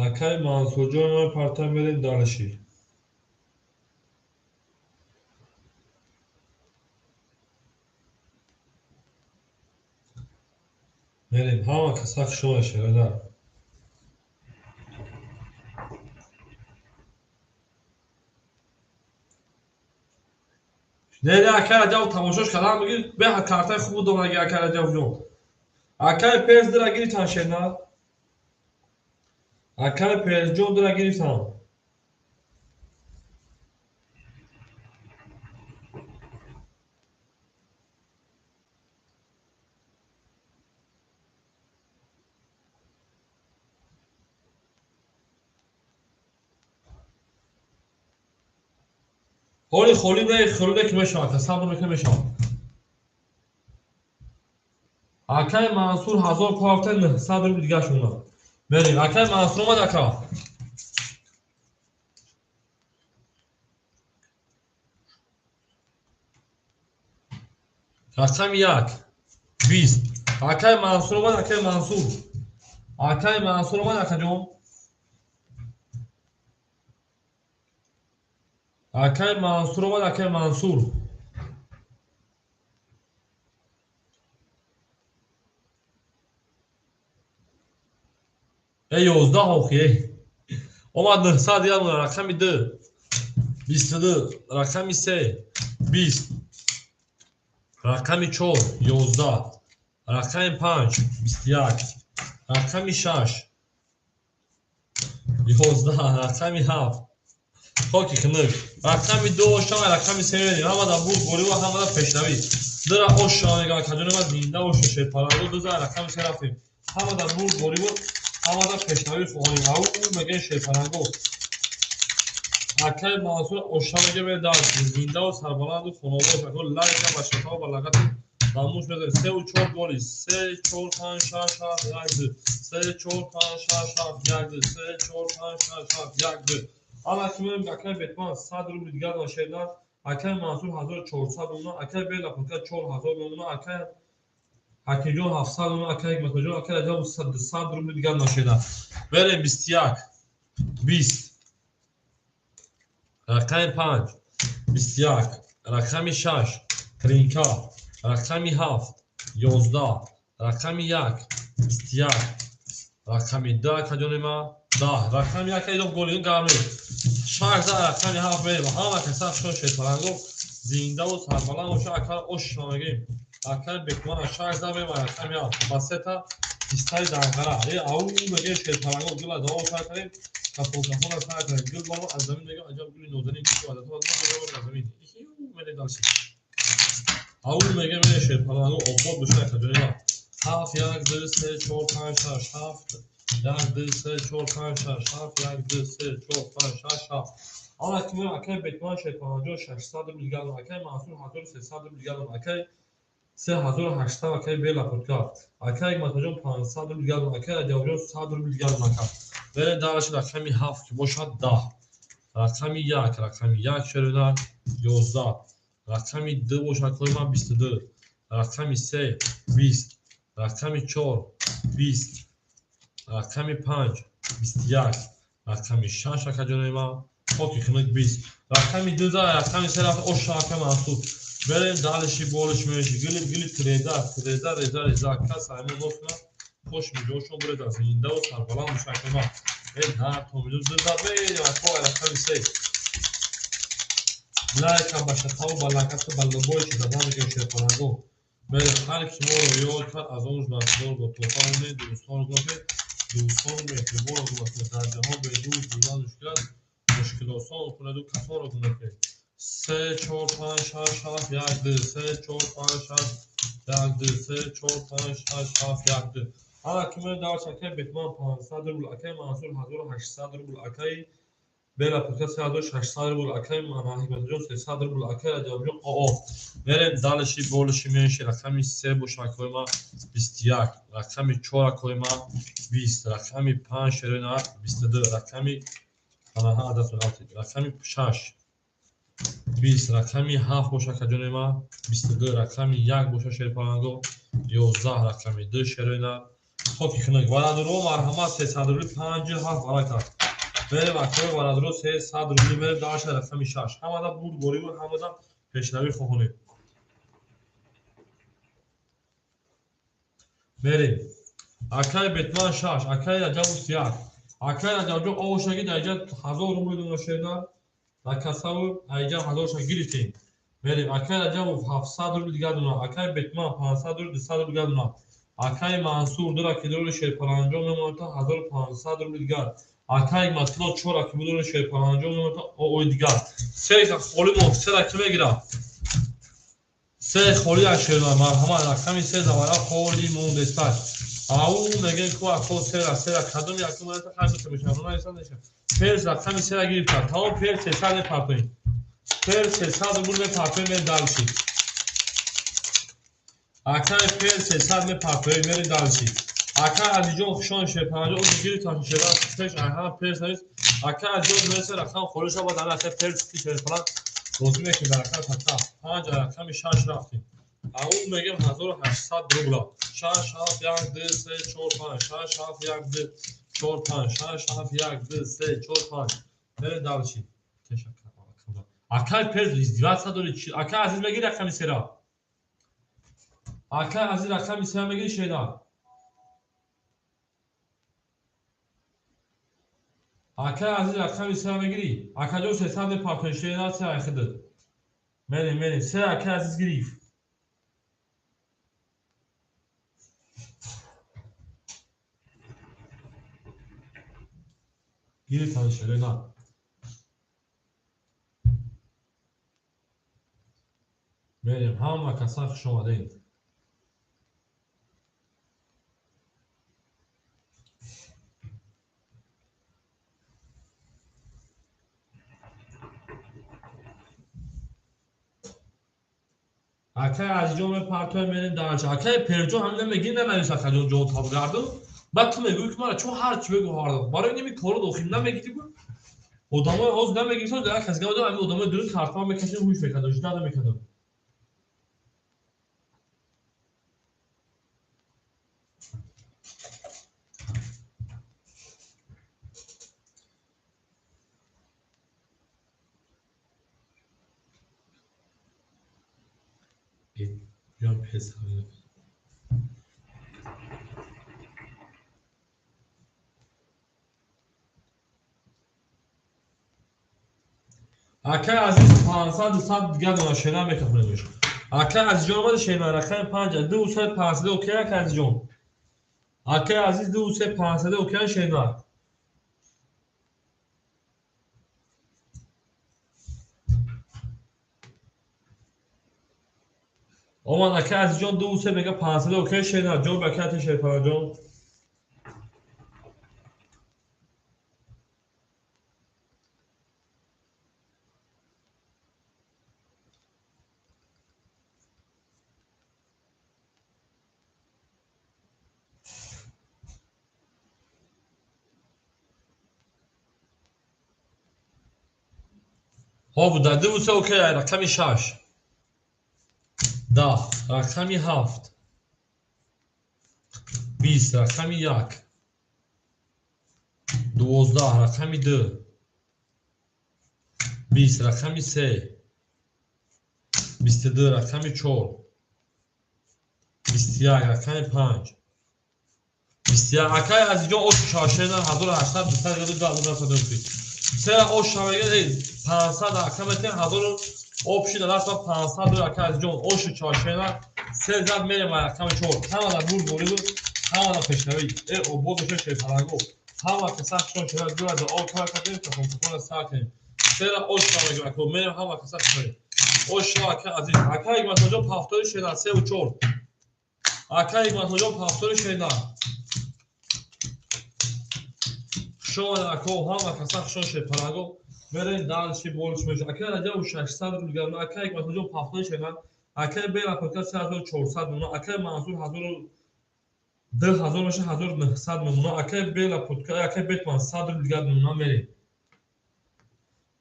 Акай Мансурҷон мепартоем, мерем дарши. Мерем, ҳама каса хушҳол шеродар. Не, не, акай Раҷаб тамошош кардам, бигир, беҳад картаи хуб буд омаги акай Раҷаб ҷон. Акай Перс дира гирифтан шена. Акай Персҷон дира гирифтан. Ҳоли холӣ не, холӣ не ки мешавад, сабр мекунем мешавад. Акай Мансур 1000 парта 900 рубли дигар шуна. Мерем, акай Мансур омад ака. Рақами 1 20. Акай Мансур омад, акай Мансур. Акай Мансур омад акаҷон. Акай Мансур омад, акай Мансур. Э 11 охи. Омад 900 дигар монад, рақами 2 22, рақами 3 20, рақами 4 11, рақами 5 21, рақами 6 11, рақами 7 хоки хунук, рақами 2 ошава, рақами 3 мерем. Ҳамада бурд борибо, ҳамада пешравӣ. Дира ошава мегӯям, акаҷони ман зинда боша, шерпарандо дуза рақами 3 рафтем. Ҳамада бурд борибо, ҳамада пешравӣ хоҳонем. Ау мегӯем шерпарандо. Акай Мансур ошава мегӯям, мерем дар зиндаву сарбаланду хонаобод. Ако лайка ба шафао ба лағати дамуш мезанем. 3 4 голи. 3 4 5 6 7 1 2. 3 4 5 6 7 1 2. 3 4 5 6 7 1 2. Ҳала ки мерем акай Бетман 100 рубли дигар дошта, акай Мансур 1400 мемона, акай Бела Пурка 4000 мемона, акай Ҳакимҷон 700 мемона, акай Ҳикматҷон, акай Раҷаб 100 рубли дигар дошта. Мерем 21 20, рақами 5 21, рақами 6 тринка, рақами 7 11, рақами 1 21, рақами 2 акаҷони ман 10, рақами 1 идом голиюн гарм. 6 рақами 7 мерем. Ҳама каса шо шерпаланго зиндаву сарбаланд боша, акар ошма мегӯем. Акар Бекмана 6 мерем, рақами 7 ба сета пистаи данғара. Э ау мегӯем шерпаланго гула давом сар кардем, кафон кафона сар кардем. Гул бамо аз замин мегӯем, аҷаб гули нозанин ки адатҳо аз мо мегӯем аз замин. Ихиу мерем дальше. Ау мегӯем мерем шерпаланго обод боша акаҷони ман. 7 1 2 3 4 5 6 7 1 2 3 4 5 6 7 1 2 3 4 5 6 7. Ана ки меоям акай Бетман шерпаранҷо 600 рубл дигар дорам. Акай Мансур 1300 рубл дигар дорам. Акай 3800 акай Бела Путка. Акай Ҳикматҷон 500 рубл дигар дорам. Акай Раҷабҷон 100 рубл дигар дорам ака. Берем дараши рақами 7 ки бошад 10. Рақами 1, рақами 1 шерина 11. Рақами 2 бошад кои ман 22. Рақами 3 20. Рақами 4 20. Рақами 5 21. Рақами 6 акаҷонои ман хоки хунук 20. Рақами 2 да рақами 3 рафт оша ака Мансур. Берем далиши болиш меши гилиб гилиб треза треза реза реза кас аймон носна хош миҷошон буред аз зиндаву сарбаланд бошад ака ман. Эй на то миҷо 2 да берем ака рақами 3. Лайка ба шатаву ба лакату ба лубои чи забон мегӯем шерпалангон. Берем ҳар ки моро ёд кард аз он рӯз бо туҳфа монед дӯстонро гуфт дӯстон меҳрубонро гуфт дар ҷаҳон бе дӯст будан мушкил аст мушкилосон кунаду касонро гуфт 3 4 5 6 7 1 2 3 4 5 6 1 2 3 4 5 6 7 1 2. Ана ки меоем дар акай Бетман 500 рубл, акай Мансур 1800 рубл, акай Бела Путка 3600 рубл, акай Ҳикматҷон 300 рубл, акай Раҷабҷон оо. Мерем далиши болиши менши рақами 3 боша акои ман 21, рақами 4 акои ман 20, рақами 5 шерина 22, рақами анаҳа адад рақами 6 20, рақами 7 боша акаҷони ман 22, рақами 1 боша шерпаланго 11, рақами 2 шерина хоки хунук. Варадуро марҳамат 300 рубли 5 7 варака. Берем акои варадуро 300 рубли берем даша рақами 6. Ҳамада бурдборӣ ҳамада пешравӣ хоҳонем. Мерем. Акай Бетман 6, акай Раҷабов 1. Акай Раҷабҷон овошаги дар инҷа 1000 рубли дона шерина дар касаву айҷа 1000 гирифтем. Мерем. Акай Раҷабов 700 рубли дигар дона, акай Бетман 500 рубли 200 рубли дигар дона. Акай Мансур 2 ракидори шерпаланҷон мемонад 1500 рубли дигар. Акай Матло 4 ракидори шерпаланҷон мемонад ои дигар. Се холи мо се раки мегирад. Се холи аз шерна марҳамат рақами 3 завара холи мондестак. Ау мегем ку ако сера сера кадом якум монета хайр мешавад. Она исан неша. Перс рақами 3 гирифта. Тамом перс 300 мепартоем. Перс 300 рубл мепартоем мер далши. Акай перс 300 мепартоем мер далши. Акай Азиҷон хушон шерпанҷо о гирифта шера пеш аҳа перс нест. Акай Азиҷон мерса рақам холи шава дар акай перс ки шерпалан бозӣ мекунем дар рақами 5 рақами 6 рафтем. Ау мегем 1800 рубла. 6 7 1 2 3 4 5 6 7 1 2 4 5 6 7 1 2 3 4 5. Мере далши. Ташаккур. Акай перс издеваться дори. Акай Азиз мегири рақами 3. Акай Азиз рақами 3 мегири шеда. Акай Азиз рақами 3 мегири. Акаҷон 300 мепартои шеда 3 айхидад. Мерем мерем 3 акай Азиз гирифт. Гирифтан шерина. Мерем ҳама каса хуш омадед. Акай Азиҷон мепартоем мерем дарча. Акай Перҷон ҳамина мегири нанавис акаҷон ҷон табгардон. Баъд ту мегӯӣ ки мара чун ҳар чӣ бегӯ ҳардам. Барои ними корро дохил намегирӣ гӯ. Одамои ҳозир намегирифтанд, дар як кас гап ҳамин одамои дурун картма мекашид, ҳуш мекарданд, жуда намекарданд. Ҷон пес ҳамин. Акай Азиз 500 200 дигар дона шена мекафонедш. Акай Азизҷон омада шена рақами 5 2 3 500 окей акай Азизҷон. Акай Азиз 2 3 500 окей шена. Омад ака Азизҷон 2 3 мега 500 окей шена ҷон ба кати Шерпаланҷон. Ҳо буда 2 3 окей рақами 6. 10 рақами 7. 20 рақами 1. 12 рақами 2. 20 рақами 3. 22 рақами 4. 21 рақами 5. 21 акай Азизҷон ош шашена 1800 200 се ош шавага 500 рақам метен 1000 обши дар даст 500 акай Азизҷон ош чашена се зад мерем рақами 4. Ҳама дар бур борид ҳама дар пешравӣ. Обод бошад Шерпаланго. Ҳама каса хушон шуда гула дар об кар кардем тафон сар кардем. Сера ош шавага ако мерем ҳама каса хушон. Ош шава акай Азиз. Акай Ҳикматуллоҷон пафтори шена 3 ва 4. Акай Ҳикматуллоҷон пафтори шена. Хушон ако ҳама каса хушон Шерпаланго. Мерем дальше больше меша. Акай Раҷаб 600 рубл гирифт. Акай Ҳикматуллоҷон пафтори шена. Акай Бела подкаст 3400 мемона. Акай Мансур 2000 меша 1900 мемона. Акай Бела подкаст акай Бетман 100 рубл дигар мемона мерем.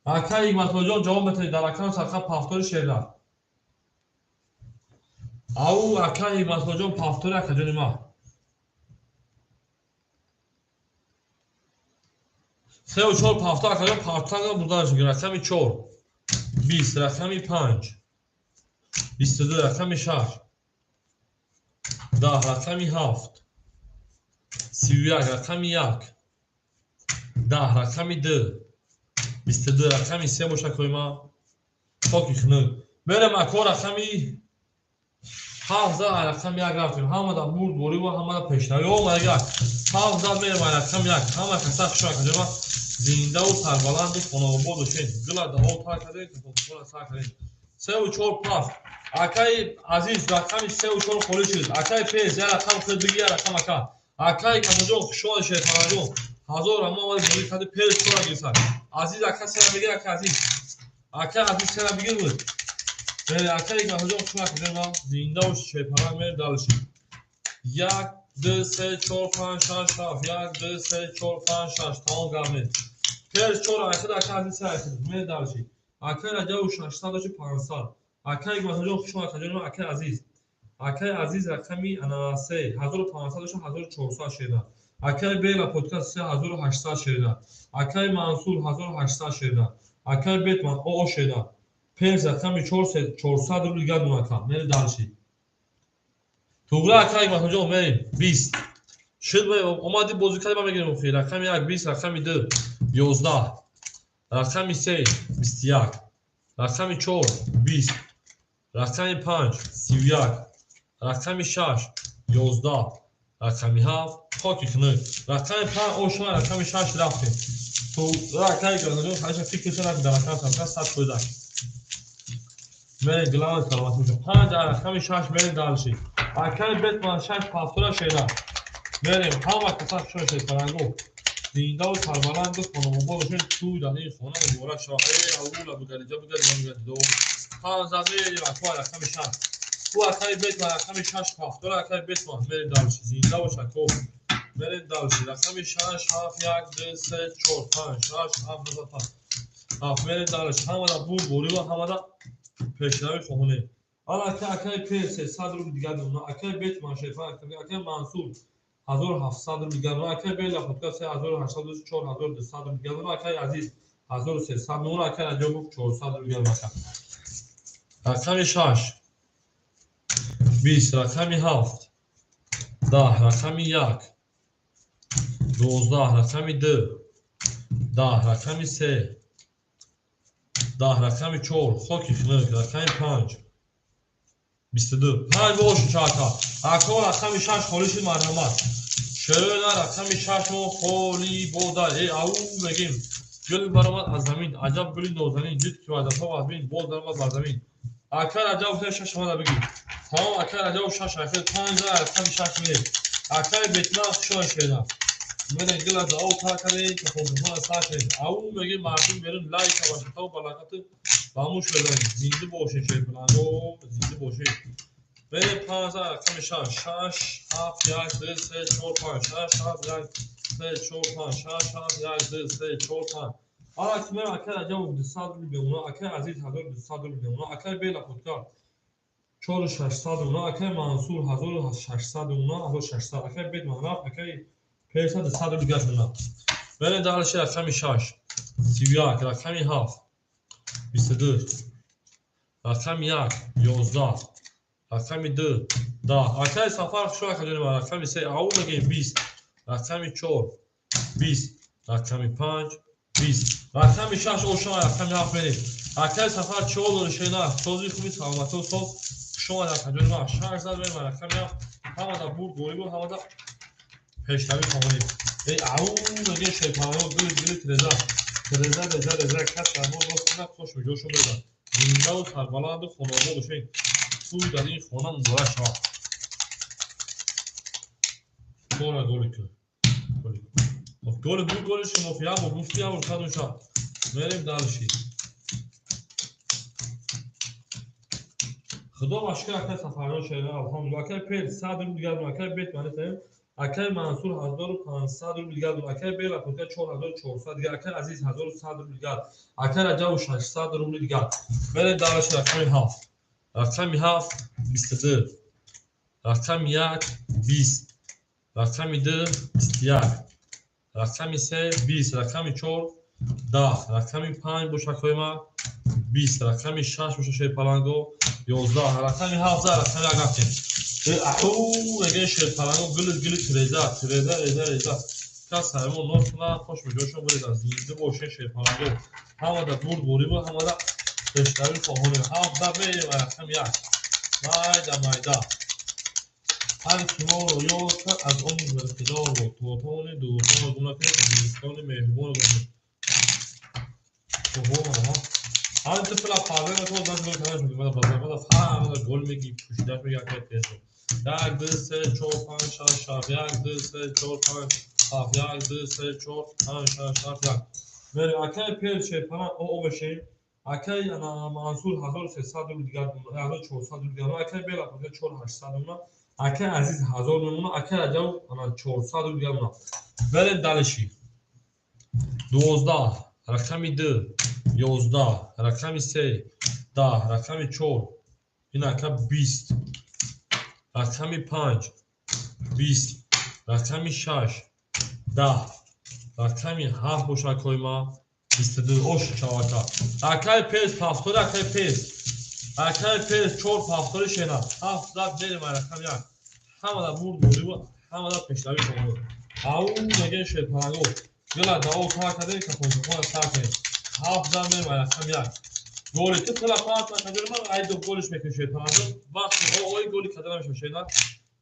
Акай Ҳикматуллоҷон ҷавоб метавонед дар рақами садқа пафтори шена. Ау акай Ҳикматуллоҷон пафтори акаҷони ма. 3 ва 4 пафтор акаҷон пафтор бурдан шуд. Рақами 4. 20 рақами 5. 22 рақами 6. 10 рақами 7. 31 рақами 1. 10 рақами 2. 22 рақами 3 бошад кои ма. Хоки хунук. Мерем ако рақами 7 зад рақами 1 рафтем. Ҳама дар бурд борӣ ва ҳама дар пешравӣ. Омадага 7 зад мерем рақами 1. Ҳама каса хушо акаҷома зиндаву сарбаланду хонаобод бошед. Гула дар об тар кардем, тафонтафона сар кардем. 3 ва 4 пафт. Акай Азиз рақами 3 ва 4 холӣ шуд. Акай Пез як рақам худ биги як рақам ака. Акай Камоҷон хушҳол Шерпаланҷон. 1000 рамо омад бозӣ карди Пез 4 гирифт. Азиз ака сера бигир ака Азиз. Ака Азиз сера бигир буд. Акай Камоҷон хушҳол акаҷон зиндаву Шерпаланг мерем дальше. 1 2 3 4 5 6 7 1 2 3 4 5 6 тамом гап нест. Пез 4 айхид ака Азиз 3 айхид мерем дальше. Акай Раҷаб 600 дошт 500. Акай Ҳикматуллоҷон хушҳол акаҷон акай Азиз. Акай Азиз рақами 3 1500 дошт 1400 шеда. Акай Бела подкаст 3800 шеда. Акай Мансур 1800 шеда. Акай Бетман оо шеда. Пез рақами 400 рубл дигар монака. Мерем дальше. Туғра акай Ҳикматуллоҷон мерем 20. Шуд омади бозӣ кардем мегирем охир. Рақами 1 20, рақами 2 11, рақами 3 21, рақами 4 20, рақами 5 31, рақами 6 11, рақами 7 хоки хунук. Рақами 5 ошона рақами 6 рафтем. Туғра акай Ҳикматуллоҷон хаша фикр шуд дар рақами 100 фоида. Мерем главное саломатӣ бошад. 5 рақами 6 мерем дальше. Акай Бетман 6 пафтора шеда. Мерем ҳама каса хушҳол Шерпаланго. Зиндаву сарбаланду хонаобод бошед. Тӯй дар ин хона муборак шавад. Аула бугариҷа бугариҷа бугариҷа. 5 зад мерем ака рақами 6. Ту акай Бетман рақами 6 пафтора акай Бетман мерем дальше. Зинда бош ако. Мерем дальше. Рақами 6 7 1 2 3 4 5 6 7 8 7 мерем дальше. Ҳама дар бурд борӣ ва ҳама дар пешравӣ хоҳонем. Ана акай Пез 300 рубл дигар мемонад. Акай Бетман Шерпаланг, акай Мансур 1700 рубл дигар мемонад. Акай Бела подкаст 1800 4200 рубл дигар мемонад. Акай Азиз 1300 мемонад. Акай Раҷабов 400 рубл дигар мемонад. Рақами 6 20, рақами 7 10, рақами 1 12, рақами 2 10, рақами 3 10, рақами 4 хоки хунук, рақами 5 22 5 бошу чака. Ако рақами 6 холӣ шуд марҳамат. Шерона рақами 6 мо холӣ бода. Ау мегим. Гул баромад аз замин, аҷаб гули нозанин, дид ки ваъдаҳо аз бин, боз даромад бар замин. Ака Раҷаб 6 омада бигир. Тамом акай Раҷабов шаш ахир панҷ за рақами шаш мерем. Акай Бетман хушои шена. Мерем гила за об тар кардем, кафонкафона сар кардем. Ау мегем мардум берун лайка бошад, балакату ба муш бизанем. Зинда бошед шерпаланго, зинда бошед. Мерем панҷ за рақами шаш. Шаш, ҳафт, як, ду, се, чор, панҷ. Шаш, ҳафт, як, се, чор, панҷ. Шаш, ҳафт, як, ду, се, чор, панҷ. Ана ки мерем акай Раҷабов 200 рубл мемона, акай Азиз 1200 рубл мемона, акай Бела Путка 4600 мемона, акай Мансур 1600 мемона, 1600, акай Бет Маҳраф, акай Перса 200 рубл дигар мемона. Мерем дальше рақами 6, 31, рақами 7, 22, рақами 1, 11, рақами 2, 10. Акай Сафар хушо акай ҷони ман, рақами 3, ау мегем 20, рақами 4, 20, рақами 5, 20, рақами 6 ошома, рақами 7 мерем. Акай Сафар чор дори шена, сози хуби саломатӣ соз, хушома акай ҷони ман, 6 зад мерем рақами 7, ҳамада бурд ғолиб ҳамада пешравӣ хоҳонем. Эй ау мегем шерпаланго гили гили тиреза, тиреза реза реза кас дар мо рост кунад, хош меҷошон мерад. Зиндаву сарбаланду хонобод бошед. Тӯй дар ин хона муборак шавад. Чора голи кун. Голи ду голи шумо як бор гуфти, як бор кадом шаб. Мерем дальше. Худо ба шукр акай Сафарҷон шеда, алҳамдулилла. Акай Пел 100 рубл дигар дум, акай Бет манитаем, акай Мансур 1500 рубл дигар дум, акай Бела Путка 4400 дигар, акай Азиз 1100 рубл дигар, акай Раҷабов 600 рубл дигар. Мерем дальше рақами 7. Рақами 7 22, рақами 1 20, рақами 2 21, рақами 3 20, рақами 4 10, рақами 5 бошад ма 20, рақами 6 бошад шерпаланго 11, рақами 7 рақами 1 рафтем. Ау мегем шерпаланго гили гили тиреза, тиреза реза реза. Кас сармо нос кунад, хош меҷошон буреза. Зинда бошед шерпаланго. Ҳамада бурд борӣ буд, ҳамада пешравӣ хоҳонем. 7 мерем рақами 1. Майда майда. Ҳар ки моро ёд кард аз он иқтидор буд. То тавонем дӯстонро гум накунем, зимистони меҳрубонро гум накунем. Ҳамин ту фила фарзанд то даст гол кардан шуд. Мада базар, мада фарзанд гол меги, пӯшидаш меги акай тез. 1 2 3 4 5 6 7 1 2 3 4 5 7 1 2 3 4 5 6 7 1. Мерем акай пел шерпана о бешем. Акай Мансур 1300 рубл дигар, 1400 рубл дигар, акай Бела 4800 рубл, акай Азиз 1000 рубл, акай Раҷабов 400 рубл дигар. Мерем дальше. 12, рақами 2, 11, рақами 3, 10, рақами 4, ин ака 20, рақами 5, 20, рақами 6, 10, рақами 7 бошад койма 22. Ош чавака. Акай пес пафтори, акай пес. Акай пес 4 пафтори шена. 7 зад мерем рақами 1. Ҳамада бурд борӣ буд, ҳамада пешравӣ хоҳад. Ау мегем шерпаланго. Гила даво тар кардем, кафонкафона сар кардем. 7 зад мерем рақами 1. Голи ту фила панҷ накардем, ман айдов голиш мекунем шерпаланго. Вақти ои голи карда намешавад шена.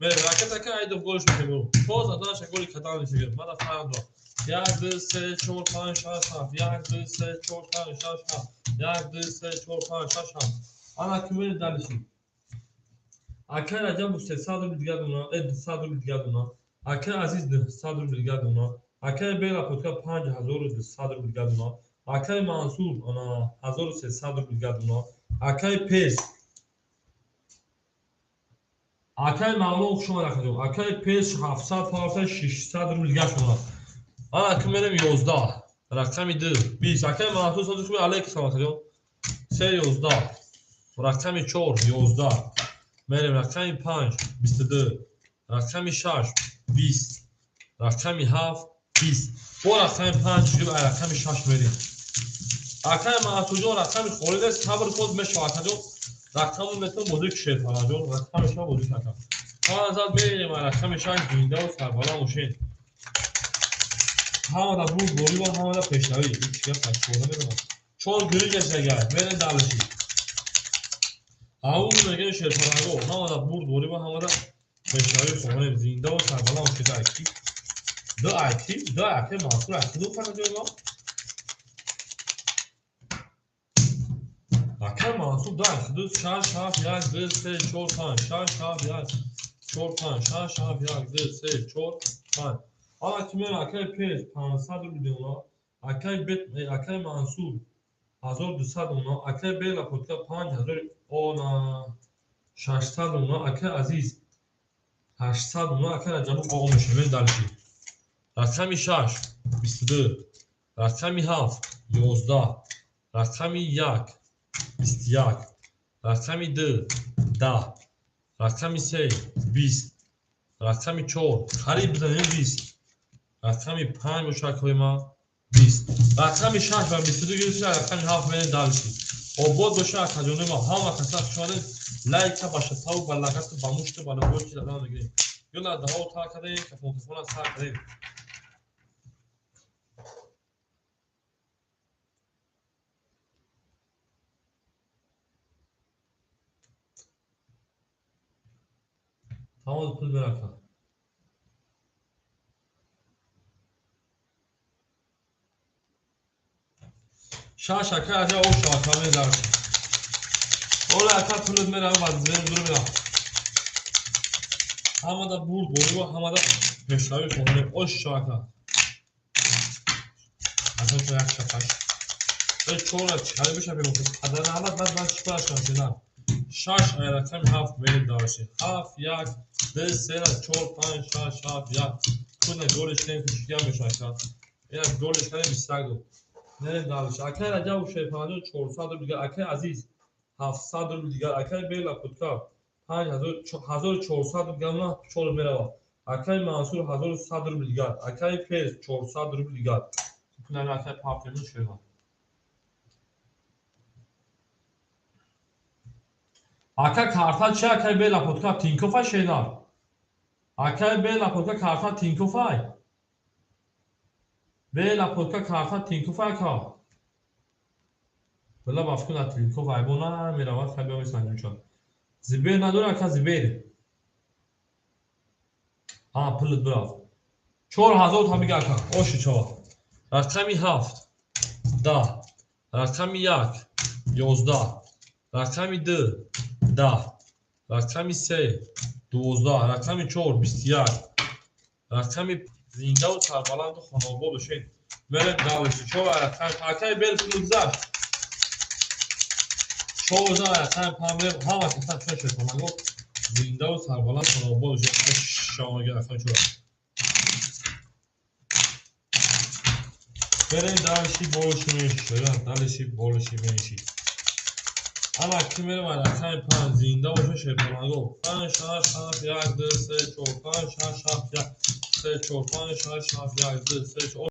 Мерем ракет ака айдов голиш мекунем. То заданаша голи карда намешавад. Мада фарқ дорад. 1 2 3 4 5 6 7 1 2 3 4 5 6 7 1 2 3 4 5 6 7. Ана ки мерем дальше. Акай Раҷабов 300 рубл дигар дона, 200 рубл дигар дона. Акай Азиз 200 рубл дигар дона. Акай Бела Путка 5200 рубл дигар дона. Акай Мансур 1300 рубл дигар дона. Акай Пес, акай Мавлон хуш омад акаҷон. Акай Пес 700 фарса 600 рубл дигар шуд. Ана ки мерем 11, рақами 2, 20. Акай Мансур сози хуби алейкум салом акаҷон. 3 11, рақами 4 11. Мерем рақами 5 22, рақами 6 20, рақами 7 20. Бо рақами 5 шуд, рақами 6 мерем. Акай Мансурҷон рақами холид аст, сабр кун мешавад акаҷон. Рақамро метавон бозӣ кушед фараҷон, рақами 6 бозӣ накард. 5 зад мерем рақами 6 зинда ва сарбаланд бошед. Ҳамада бурд борӣ ва ҳамада пешравӣ. Ҳеҷ гап ташкилода намедонам. 4 гирӣ гашагай, мерем дальше. Ау мегем шерпаланго, ҳамада бурд борӣ ва ҳамада пешравӣ хоҳонем. Зинда ва сарбаланд бошед. Айти. Ду айти, ду айти Мансур айти ду фараҷон мо. Акай Мансур дай, ду шаш ҳафт як ду се чор панҷ шаш ҳафт як чор панҷ шаш ҳафт як ду се чор панҷ. Ҳала ки меоям акай пеш 500 рубл деона, акай бет акай Мансур 1200 она, акай бела потка 5000 она 600 она, акай Азиз 800 она, акай Раҷабов оғо мешавем дальше. Рақами 6 22, рақами 7 11, рақами 1 21, рақами 2 10, рақами 3 20, рақами 4 қариб бизанем 20, рақами 5 бошад акои ман 20, рақами 6 ва 22 гирифта, рақами 7 мерем дальше. Обод бошад акаҷонои ма, ҳама каса шумо лайка ба шатаву ба лагату ба мушту ба любой чиз адан мегирем. Ёла даво тар кардем, кафон кафона сар кардем. Тамоми пул мерака. Шаш ака аҷа об шава каме дарш. Ола ака пулут мерава ва зер дур мера. Ҳамада бурд борива, ҳамада пешравӣ хоҳонем. Ош шава ака. Азон то як шапаш. Э чора чари биша бемо. Падар раҳмат баъд баъд чикор шава на. Шаш ай рақами ҳафт мерем дарши. Ҳафт як ду се чор панҷ шаш ҳафт як. Куна голиш кардем кучикия мешава ака. Ина голиш кардем 21 гол. Мерем дарши. Акай Раҷабов шерпанҷо 400 рубл дигар, акай Азиз 700 рубл дигар, акай Бела Путка 1400 рубл дигар, на чор мерава. Акай Мансур 1100 рубл дигар, акай Фез 400 рубл дигар. Кунам акай Пафемун шева. Ака карта чи акай Бела Путка Тинкофай шенар. Акай Бела Путка карта Тинкофай. Бела Путка карта Тинкофай ака. Бела бафкун а Тинкоф айбона меравад хай биё месанҷум. Зибер надора ака зибер. А пулут бирав. 4000 та бига ака. Оши чава. Рақами 7 10, рақами 1 11, рақами 2 10, рақами 3 12, рақами 4 21, рақами зиндаву сарбаланду хонобод бошед. Мерем дальше. 4 рақами акай бел пул гузашт. 14 рақами 5 мерем ҳама каса чун шерпаланго зиндаву сарбаланд хонобод бошед. Шомага рақами 4. Мерем дальше больше меньше. Дальше больше меньше. Ана ки мерем рақами 5 зинда бошед шерпаланго. 5 6 7 1 2 3 4 5 6 7 1 3 4 5 6 7 1 2 3 4.